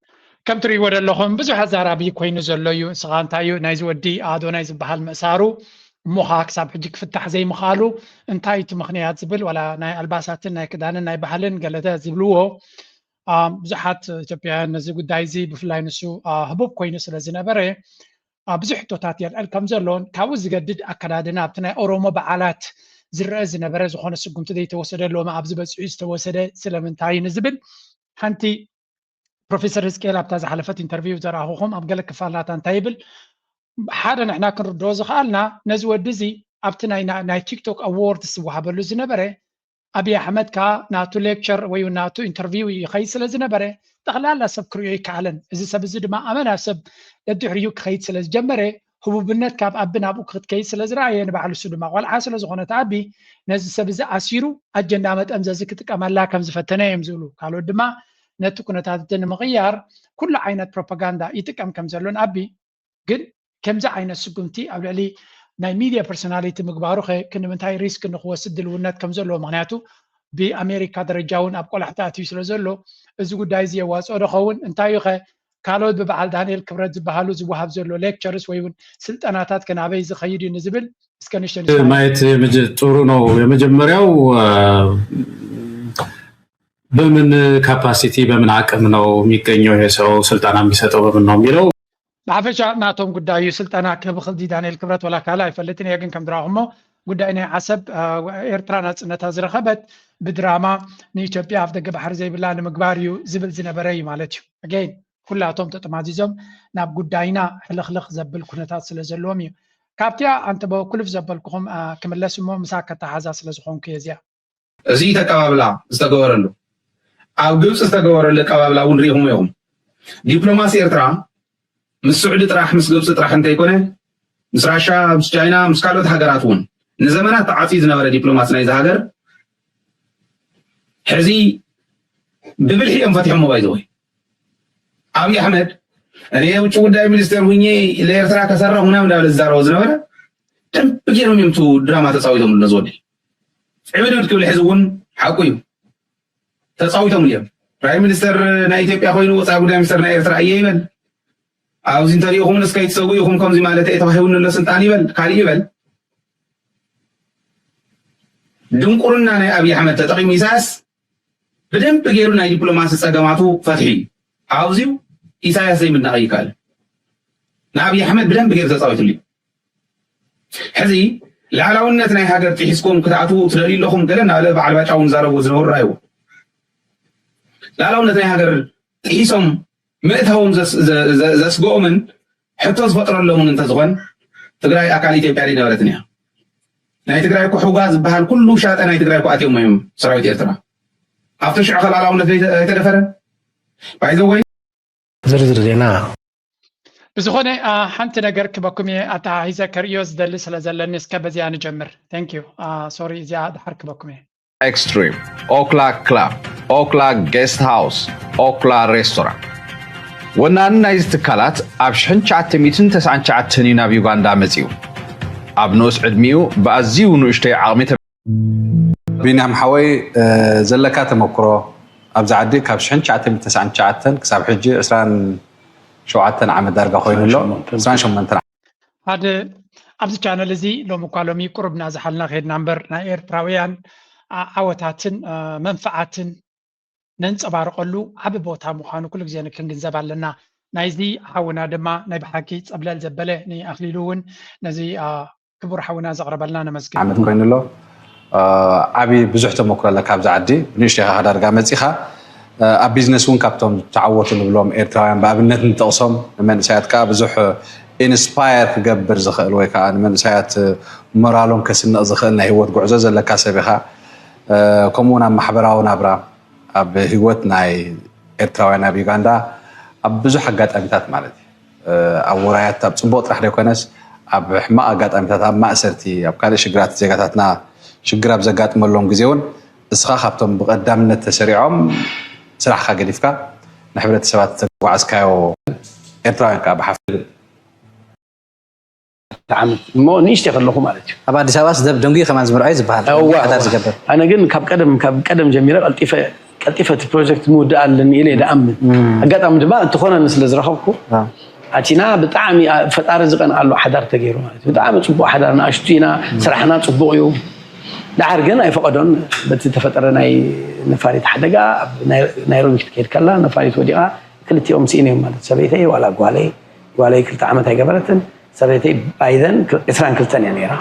ከም ትርእይዎ ዘለኹም ብዙሕ ኣዛራቢ ኮይኑ ዘሎ እዩ። ንስኻ እንታይ እዩ ናይዚ ወዲ ኣዶናይ ዝበሃል ምእሳሩ እሞ ኸዓ ክሳብ ሕጂ ክፍታሕ ዘይምኽኣሉ እንታይ እቲ ምኽንያት ዝብል ዋላ ናይ ኣልባሳትን ናይ ክዳንን ናይ ባህልን ገለተ ዝብልዎ ብዙሓት ኢትዮጵያውያን ነዚ ጉዳይ እዚ ብፍላይ ንሱ ህቡብ ኮይኑ ስለ ዝነበረ ብዙሕ ሕቶታት የልዕል ከም ዘሎን ካብኡ ዝገድድ ኣከዳድና ኣብቲ ናይ ኦሮሞ በዓላት ዝረአ ዝነበረ ዝኾነ ስጉምቲ ዘይተወሰደሎም ኣብዚ በፂሑ ዝተወሰደ ስለምንታይ ንዝብል ሓንቲ ፕሮፌሰር ህዝቅኤል ኣብታ ዝሓለፈት ኢንተርቪው ዘረኣኹኹም ኣብ ገለ ክፋል ናታ እንታይ ይብል ሓደ ንሕና ክንርድኦ ዝኸኣልና ነዚ ወዲ እዚ ኣብቲ ናይ ቲክቶክ ኣዎርድስ ዝወሃበሉ ዝነበረ ኣብይ ኣሕመድ ከዓ ናቱ ሌክቸር ወይ ናቱ ኢንተርቪው ይኸይድ ስለ ዝነበረ ጠቕላላ ሰብ ክርእዮ ይከኣለን። እዚ ሰብ እዚ ድማ ኣመና ሰብ ደድሕሪኡ ክኸይድ ስለ ዝጀመረ ህቡብነት ካብ ኣቢ ናብኡ ክትከይድ ስለ ዝረኣየ ንባዕሉ እሱ ድማ ቆልዓ ስለ ዝኾነ እቲ ኣቢ ነዚ ሰብ እዚ ኣሲሩ ኣጀንዳ መጠምዘዚ ክጥቀመላ ከም ዝፈተነ እዮም ዝብሉ። ካልኦት ድማ ነቲ ኩነታት እቲ ንምቕያር ኩሉ ዓይነት ፕሮፓጋንዳ ይጥቀም ከም ዘሎን ኣቢ ግን ከምዚ ዓይነት ስጉምቲ ኣብ ልዕሊ ናይ ሚድያ ፐርሶናሊቲ ምግባሩ ከ ክንምንታይ ሪስክ ንክወስድ ድልውነት ከም ዘለዎ ምክንያቱ ብኣሜሪካ ደረጃ እውን ኣብ ቆላሕታ ኣትዩ ስለ ዘሎ እዚ ጉዳይ እዚ የዋፅኦ ዶ ኸውን እንታይ እዩ ከ ካልኦት ብበዓል ዳንኤል ክብረት ዝበሃሉ ዝወሃብ ዘሎ ሌክቸርስ ወይ እውን ስልጠናታት ከ ናበይ ዝኸይድ እዩ ንዝብል እስከ ንሽተ ማየት ጥሩ ነው። የመጀመሪያው በምን ካፓሲቲ በምን አቅም ነው የሚገኘው ይሄ ሰው ስልጠና የሚሰጠው በምን ነው የሚለው ብሓፈሻ ናቶም ጉዳይ እዩ ስልጠና ክህብ ክእል ዳንኤል ክብረት ወላ ካልእ ኣይፈልጥን እየ ግን ከም ዝረኣኹሞ ጉዳይ ናይ ዓሰብ ኤርትራ ናፅነታ ዝረኸበት ብድራማ ንኢትዮጵያ ኣፍ ደገ ባሕሪ ዘይብላ ንምግባር እዩ ዝብል ዝነበረ እዩ ማለት እዩ ኣገይን ኩላቶም ተጠማዚዞም ናብ ጉዳይና ሕልኽልኽ ዘብል ኩነታት ስለ ዘለዎም እዩ ካብቲያ ኣንተ በኩልፍ ዘበልኩኹም ክምለስ እሞ ምሳ ከተሓዛ ስለ ዝኾንኩ እየ እዚኣ እዚ ተቀባብላ ዝተገበረሉ ኣብ ግብፂ ዝተገበረሉ ኣቀባብላ እውን ሪኢኹም ኢኹም ዲፕሎማሲ ኤርትራ ምስ ስዑዲ ጥራሕ ምስ ግብፂ ጥራሕ እንተይኮነ ምስ ራሻ ምስ ቻይና ምስ ካልኦት ሃገራት እውን ንዘመናት ተዓፅዩ ዝነበረ ዲፕሎማሲ ናይዚ ሃገር ሕዚ ብብልሒ እዮም ፈቲሖሞ። ባይዘወይ ኣብይ ኣሕመድ እኔ የውጭ ጉዳይ ሚኒስቴር ሁኜ ለኤርትራ ከሰራሁ ምናምን እንዳበለ ዝዛረቦ ዝነበረ ደንብ ገይሮም እዮም እቲ ድራማ ተፃዊቶምሉ ነዚ ወዲ ዕብድብድ ክብል ሕዚ እውን ሓቁ እዩ። ተፃዊቶም እዮም። ፕራይም ሚኒስተር ናይ ኢትዮጵያ ኮይኑ ወፃኢ ጉዳይ ሚኒስተር ናይ ኤርትራ እየ ይበል። ኣብዚ እንተሪኢኹም እስከ ይትሰጉ ኢኹም ከምዚ ማለት እየ ተባሂቡኒ ኣሎ ስልጣን ይበል ካልእ ይበል። ድንቁርና ናይ ኣብይ ኣሕመድ ተጠቂሙ ኢሳያስ ብደንብ ገይሩ ናይ ዲፕሎማሲ ፀገማቱ ፈትሒ እዩ። ኣብዚው ኢሳያስ ዘይምድናቕ ይከኣል። ንኣብይ ኣሕመድ ብደንብ ገይሩ ተፃዊትሉ እዩ። ሕዚ ላዕላውነት ናይ ሃገር ጥሒስኩም ክትኣትዉ ትደልዩ ኣለኹም ገለ እናበለ በዓል ባጫ እውን ዛረብዎ ዝነበሩ ራይዎ ላዕላውነት ናይ ሃገር ጥሒሶም ምእታዎም ዘስግኦምን ሕቶ ዝፈጥረሎምን እንተዝኾን ትግራይ ኣካል ኢትዮጵያ ነበረትን እያ። ናይ ትግራይ እኮ ሕውጋ ዝበሃል ኩሉ ሻጠ ናይ ትግራይ እኮ ኣትዮም እዮም ሰራዊት ኤርትራ። ኣብቲ ሽዑ ከላላውነት ኣይተደፈረን ባይዘወይ ዝርዝር ዜና ብዝኾነ ሓንቲ ነገር ክበኩም እየ ኣተሓሂዘ ከርእዮ ዝደሊ ስለ ዘለኒ እስከ በዚኣ ንጀምር። Thank you. Sorry እዚኣ ድሓር ክበኩም እየ። Extreme፣ ኦክላ ክላብ፣ ኦክላ ጌስት ሃውስ፣ ኦክላ ሬስቶራንት። ወናኒ ናይዚ ትካላት ኣብ ሽሕን ትሽዓተ ሚእትን ተስዓን ትሽዓተን እዩ ናብ ዩጋንዳ መጺኡ። ኣብ ንኡስ ዕድሚኡ ብኣዝዩ ንእሽተይ ዓቕሚ ቢንያም ሓወይ ዘለካ ተመክሮ ኣብዚ ዓዲ ካብ ሽሕን ትሽዓተ ሚእትን ተስዓን ትሽዓተን ክሳብ ሕጂ ዕስራን ሸውዓተን ዓመት ዳርጋ ኮይኑ ኣሎ። ዕስራን ሸሞንተን ሓደ ኣብዚ ቻነል እዚ ሎም እኳ ሎሚ ቁሩብ እናዝሓልና ከድና እምበር ናይ ኤርትራውያን ዓወታትን መንፍዓትን ነንፀባርቀሉ ዓቢ ቦታ ምዃኑ ኩሉ ግዜ ክንግንዘብ ኣለና። ናይዚ ሓውና ድማ ናይ ብሓቂ ፀብለል ዘበለ ንኣኽሊሉ እውን ነዚ ክቡር ሓውና ዘቕረበልና ነመስግን። ዓመት ኮይኑ ኣሎ። ዓቢ ብዙሕ ተመክሮ ኣለካ ኣብዚ ዓዲ ብንእሽተይ ኢኻ ዳርጋ መጺኻ ኣብ ቢዝነስ እውን ካብቶም ተዓወቱ ንብሎም ኤርትራውያን ብኣብነት ንጠቕሶም ንመንእሰያት ከዓ ብዙሕ ኢንስፓየር ክገብር ዝኽእል ወይ ከዓ ንመንእሰያት ሞራሎም ከስንቕ ዝኽእል ናይ ህይወት ጉዕዞ ዘለካ ሰብ ኢኻ። ከምኡ እውን ኣብ ማሕበራዊ ናብራ ኣብ ህይወት ናይ ኤርትራውያን ኣብ ዩጋንዳ ኣብ ብዙሕ ኣጋጣሚታት ማለት እዩ ኣብ ውራያት ኣብ ፅቡቕ ጥራሕ ዘይኮነስ ኣብ ሕማቕ ኣጋጣሚታት ኣብ ማእሰርቲ ኣብ ካልእ ሽግራት ዜጋታትና ሽግር ኣብ ዘጋጥመሎም ግዜ እውን እስኻ ካብቶም ብቐዳምነት ተሰሪዖም ስራሕካ ገዲፍካ ንሕብረተሰባት ዝተጓዓዝካዮ ኤርትራውያን ከዓ ብሓፍት ዓመት እሞ ንእሽተይ ከለኹ ማለት እዩ። ኣብ ኣዲስ ኣበባ ስደብ ደንጉዩ ከማን ዝምርዖ እዩ ዝበሃል። እዋ፣ ሓዳር እዋ። ዝገብር። ኣነ ግን ካብ ቀደም ካብ ቀደም ጀሚረ ቀልጢፈ ቀልጢፈ እቲ ፕሮጀክት ምውዳእ ኣለኒ ኢለ ይደኣምን። እም። ኣጋጣሚ ድማ እቲ ኮነን ስለ ዝረኸብኩ ዋ። ኣቲና ብጣዕሚ ኣ- ፈጣሪ ዝቐንኣሉ ሓዳር ተገይሩ ማለት እዩ። ብጣዕሚ ፅቡቕ ሓዳር ንኣሽቱ ኢና ስራሕና ፅቡቕ እዩ። ደሓር ግን ኣይፈቐዶን በቲ ተፈጠረ ናይ ነፋሪት ሓደጋ ኣብ ናይ- ናይሮቢ ክትከይድ ከላ ነፋሪት ወዲቓ ክልቲኦም ስኢኖም ማለት ሰበይተይ ዋላ ጓለይ ጓለይ ክልተ ዓመት ኣይገበረትን ሰበይተይ ባይዘን ዕስራን ክልተን እያ ነይራ።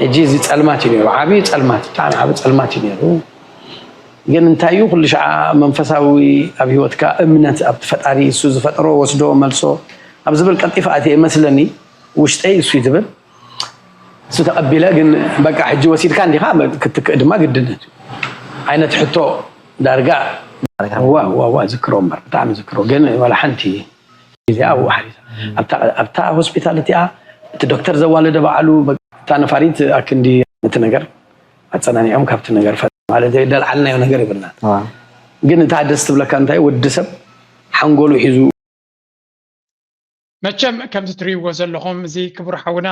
ሕጂ እዚ ጸልማት እዩ ነይሩ፣ ዓብዪ ጸልማት፣ ብጣዕሚ ዓብዪ ጸልማት እዩ ነይሩ። ግን እንታይ እዩ ኩሉ ሻዓ መንፈሳዊ ኣብ ህይወትካ እምነት ኣብቲ ፈጣሪ እሱ ዝፈጠሮ ወስዶ መልሶ ኣብ ዝብል ቀልጢፈ ኣትየ መስለኒ ውሽጠይ እሱ እዩ ዝብል እሱ ተቐቢለ ግን በቃ ሕጂ ወሲድካ እንዲኻ ክትክእ ድማ ግድነት እዩ ዓይነት ሕቶ ዳርጋ ዋ ዋ ዋ ዝክሮ እምበር ብጣዕሚ ዝክሮ ግን ዋላ ሓንቲ ግዜ ኣብኡ ሓሊፋ ኣብታ ኣብታ ሆስፒታል እቲኣ እቲ ዶክተር ዘዋለደ ባዕሉ እታ ነፋሪት ኣክንዲ እቲ ነገር ኣፀናኒዖም ካብቲ ነገር ፈ ማለት ደልዓልናዮ ነገር ይብልና ግን እታ ደስ ትብለካ እንታይ ወዲ ሰብ ሓንጎሉ ሒዙ መቸም ከምዚ ትሪእዎ ዘለኹም እዚ ክቡር ሓውና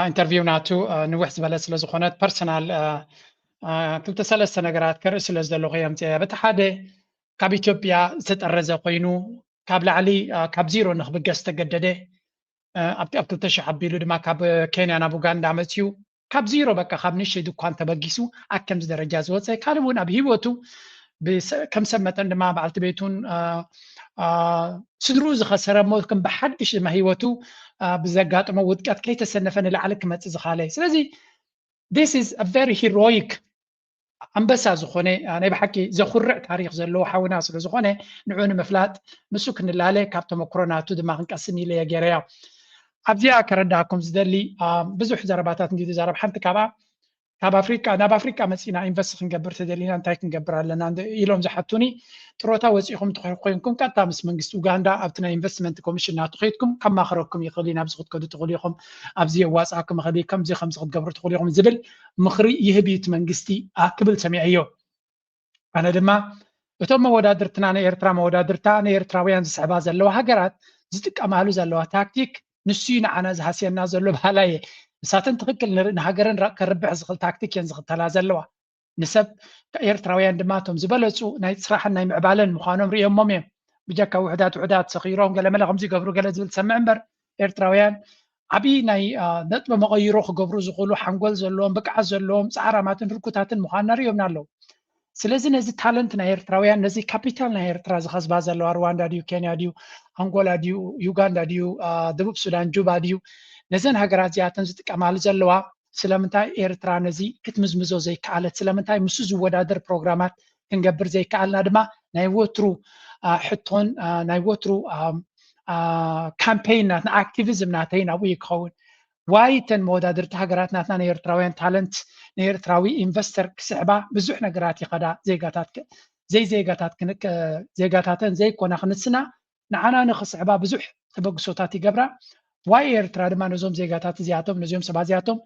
ኢንተርቪው ናቱ ንውሕ ዝበለ ስለ ዝኾነት ፐርሰናል ክልተ ሰለስተ ነገራት ከርኢ ስለ ዝደለኹ እዮም ፅያ በቲ ሓደ ካብ ኢትዮጵያ ዝተጠረዘ ኮይኑ ካብ ላዕሊ ካብ ዚሮ ንክብገስ ዝተገደደ ኣብቲ ኣብ ክልተ ሽሕ ኣቢሉ ድማ ካብ ኬንያ ናብ ኡጋንዳ መፅዩ ካብ ዚሮ በቃ ካብ ንእሽተይ ድኳን ተበጊሱ ኣብ ከምዚ ደረጃ ዝወፀ ካልእ እውን ኣብ ሂወቱ ከም ሰብ መጠን ድማ በዓልቲ ቤቱን ስድርኡ ዝኸሰረ ሞት ከም ብሓድሽ ድማ ሂወቱ ብዘጋጥሞ ውድቀት ከይተሰነፈ ንላዕሊ ክመፅእ ዝኻለ ስለዚ this is a very heroic ኣንበሳ ዝኾነ ናይ ብሓቂ ዘኹርዕ ታሪኽ ዘለዎ ሓውና ስለ ዝኾነ ንዑ ንምፍላጥ ንሱ ክንላለ ካብ ተመክሮ ናቱ ድማ ክንቀስም ኢለ እየ ገይረዮ ኣብዚኣ ከረዳእኩም ዝደሊ ብዙሕ ዘረባታት እንዲ ዝዛረብ ሓንቲ ካብኣ ካብ ኣፍሪቃ ናብ ኣፍሪቃ መፂና ኢንቨስት ክንገብር ተደሊና እንታይ ክንገብር ኣለና ኢሎም ዝሓቱኒ፣ ጥሮታ ወፂኹም እንተኮይንኩም ቀጥታ ምስ መንግስቲ ኡጋንዳ ኣብቲ ናይ ኢንቨስትመንት ኮሚሽን ናቱ ከይድኩም ከማኽረኩም ይኽእል እዩ። ናብዚ ክትከዱ ትኽእሉ ኢኹም፣ ኣብዚ የዋፅኣኩም ይኽእል እዩ፣ ከምዚ ከምዚ ክትገብሩ ትኽእሉ ኢኹም ዝብል ምኽሪ ይህብ እዩ እቲ መንግስቲ ክብል ሰሚዐዮ። ኣነ ድማ እቶም መወዳድርትና ንኤርትራ መወዳድርታ ንኤርትራውያን ዝስሕባ ዘለዋ ሃገራት ዝጥቀማሉ ዘለዋ ታክቲክ ንሱ እዩ ንዓና ዝሃስየና ዘሎ በሃላይ እየ። ንሳተን ትኽክል ንር- ንሃገረን ራ- ከርብሕ ዝኽእል ታክቲክ እየን ዝኽተላ ዘለዋ። ንሰብ ኤርትራውያን ድማ እቶም ዝበለጹ ናይ ስራሕን ናይ ምዕባለን ምዃኖም ርእዮሞም እዮም። ብጀካ ውሕዳት ውሕዳት ሰኺሮም ገለመለ ከምዚ ይገብሩ ገለ ዝብል ትሰምዕ እምበር ኤርትራውያን ዓብዪ ናይ ነጥበ መቐይሮ ክገብሩ ዝኽእሉ ሓንጎል ዘለዎም ብቅዓት ዘለዎም ፃዕራማትን ህርኩታትን ምዃንና ርእዮምና ኣለዉ። ስለዚ ነዚ ታለንት ናይ ኤርትራውያን ነዚ ካፒታል ናይ ኤርትራ ዝኸስባ ዘለዋ ሩዋንዳ ድዩ ኬንያ ድዩ ኣንጎላ ድዩ ዩጋንዳ ድዩ ደቡብ ሱዳን ጁባ ድዩ ነዘን ሃገራት እዚኣተን ዝጥቀማሉ ዘለዋ ስለምንታይ ኤርትራ ነዚ ክትምዝምዞ ዘይከኣለት ስለምንታይ ምስ ዝወዳደር ፕሮግራማት ክንገብር ዘይከኣልና ድማ ናይ ወትሩ ሕቶን ናይ ወትሩ ካምፔይን ናትና ኣክቲቪዝም ናተይ ናብኡ ክኸውን ዋይ ተን መወዳድርቲ ሃገራት ናትና ንኤርትራውያን ታለንት ንኤርትራዊ ኢንቨስተር ክስሕባ ብዙሕ ነገራት ይኸዳ ዜጋታት ዘይዜጋታት ዜጋታተን ዘይኮና ክንስና ንዓና ንኽስዕባ ብዙሕ ተበግሶታት ይገብራ። ዋይ ኤርትራ ድማ ነዞም ዜጋታት እዚኣቶም ነዚኦም ሰባት እዚኣቶም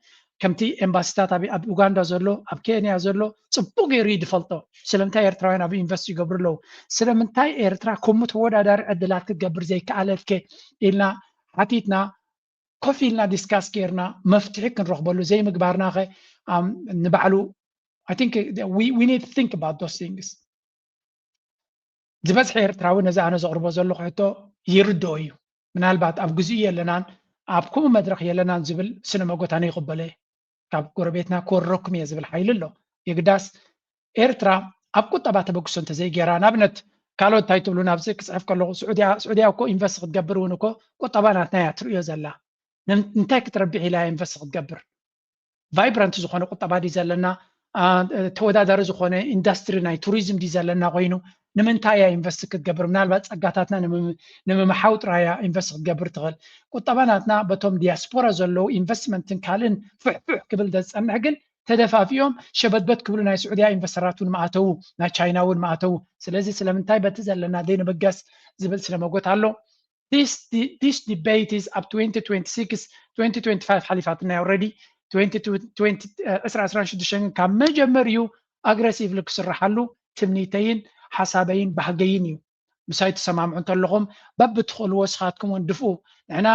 ከምቲ ኤምባሲታት ኣብ ኡጋንዳ ዘሎ ኣብ ኬንያ ዘሎ ፅቡቅ ገይሩ እዩ ዝፈልጦ። ስለምንታይ ኤርትራውያን ኣብ ኢንቨስት ይገብሩ ኣለዉ? ስለምንታይ ኤርትራ ከምኡ ተወዳዳሪ ዕድላት ክትገብር ዘይከኣለትከ ኢልና ሓቲትና ኮፍ ኢልና ዲስካስ ጌርና መፍትሒ ክንረኽበሉ ዘይምግባርና ኸ ንባዕሉ I think we, we need to think about those things። ዝበዝሐ ኤርትራዊ ነዚ ኣነ ዘቕርቦ ዘለኹ ሕቶ ይርድኦ እዩ። ምናልባት ኣብ ግዜኡ የለናን ኣብ ከምኡ መድረኽ የለናን ዝብል ስነ መጎት ኣነ ይቕበሎ እየ። ካብ ጎረቤትና ክወረኩም እየ ዝብል ሓይሊ ኣሎ። የግዳስ ኤርትራ ኣብ ቁጠባ ተበግሶ እንተዘይገይራ ንኣብነት ካልኦት እንታይ ትብሉ ናብዚ ክፅሕፍ ከለኹ ስዑድያ ስዑድያ እኮ ኢንቨስት ክትገብር እውን እኮ ቁጠባ ናትና እያ ትርእዮ ዘላ። እንታይ ክትረብሕ ኢላ ኢንቨስት ክትገብር ቫይብራንት ዝኾነ ቁጠባ ድዩ ዘለና ተወዳዳሪ ዝኾነ ኢንዳስትሪ ናይ ቱሪዝም ድዩ ዘለና ኮይኑ ንምንታይ እያ ኢንቨስት ክትገብር ምናልባት ፀጋታትና ንምምሓው ጥራያ ኢንቨስት ክትገብር ትኽእል ቁጠባ ናትና በቶም ዲያስፖራ ዘለዉ ኢንቨስትመንትን ካልእን ፍሕፍሕ ክብል ዘፀንሕ ግን ተደፋፊኦም ሸበትበት ክብሉ ናይ ስዑድያ ኢንቨስተራት እውን ማእተዉ ናይ ቻይና እውን ማእተዉ ስለዚ ስለምንታይ በቲ ዘለና ዘይንብገስ ዝብል ስለመጎት ኣሎ This, this debate is up twenty twenty-six, twenty twenty-five ሓሊፋትና already, twenty twenty, ዕስራ ዕስራን ሽዱሽተን ካብ መጀመሪኡ ኣግረሲቭሊ ክስርሓሉ ትምኒተይን ሓሳበይን ባህገይን እዩ። ምሳይ ትሰማምዑ እንተለኹም በብትኽእልዎ ስኻትኩም እውን ድፍኡ። ንሕና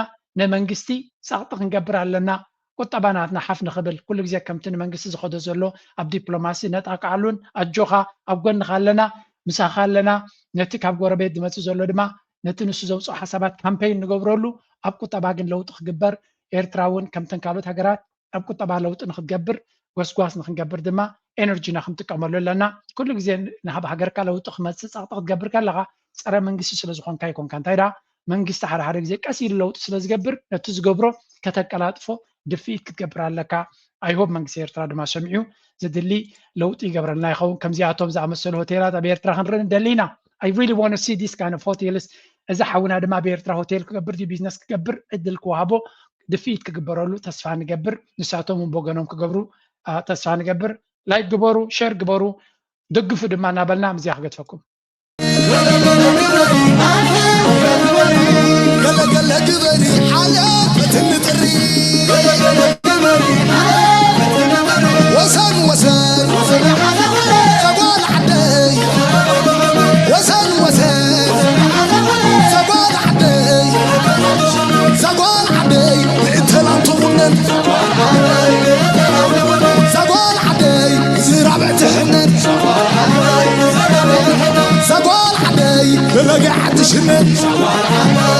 ንመንግስቲ ጸቕጢ ክንገብር ኣለና። ቁጠባ ናትና ሓፍ ንኽብል ኩሉ ግዜ ከምቲ ንመንግስቲ ዝኸዶ ዘሎ ኣብ ዲፕሎማሲ ነጣቅዓሉን ኣጆኻ ኣብ ጎንኻ ኣለና ምሳኻ ኣለና ነቲ ካብ ጎረቤት ዝመፅእ ዘሎ ድማ ነቲ ንሱ ዘውፅኦ ሓሳባት ካምፔይን ንገብረሉ ኣብ ቁጠባ ግን ለውጢ ክግበር ኤርትራ እውን ከምተን ካልኦት ሃገራት ኣብ ቁጠባ ለውጢ ንክትገብር ጎስጓስ ንክንገብር ድማ ኤነርጂና ክንጥቀመሉ ኣለና ኩሉ ግዜ ናብ ሃገርካ ለውጢ ክመፅእ ፀቕጢ ክትገብር ከለካ ፀረ መንግስቲ ስለዝኮንካ ይኮንካ እንታይ ዳ መንግስቲ ሓደ ሓደ ግዜ ቀስ ኢሉ ለውጢ ስለዝገብር ነቲ ዝገብሮ ከተቀላጥፎ ድፍኢት ክትገብር ኣለካ I hope መንግስቲ ኤርትራ ድማ ሰሚዑ ዝድሊ ለውጢ ይገብረልና ይኸውን ከምዚኣቶም ዝኣመሰሉ ሆቴላት ኣብ ኤርትራ ክንርኢ ንደሊ ኢና I really want to see this kind of hotels እዚ ሓውና ድማ ኣብ ኤርትራ ሆቴል ክገብር ድዩ ቢዝነስ ክገብር ዕድል ክወሃቦ ድፍኢት ክግበረሉ ተስፋ ንገብር ንሳቶም እውን ብወገኖም ክገብሩ ተስፋ ንገብር ላይክ ግበሩ ሸር ግበሩ ደግፉ ድማ እናበልና ምዚያ ክገድፈኩም ገለገለ ግበሪ ሓለ በትኒ ጥሪ ወሰን ወሰን ጓል ዓደይ ወሰን ወሰን ጓል ዓደይ ጓል ዓደይ ምእንተ ላም ትቑነን ጓል ዓደይ ዝራብዕ ትሕነን ጓል ዓደይ ብበጊዕ ትሽነን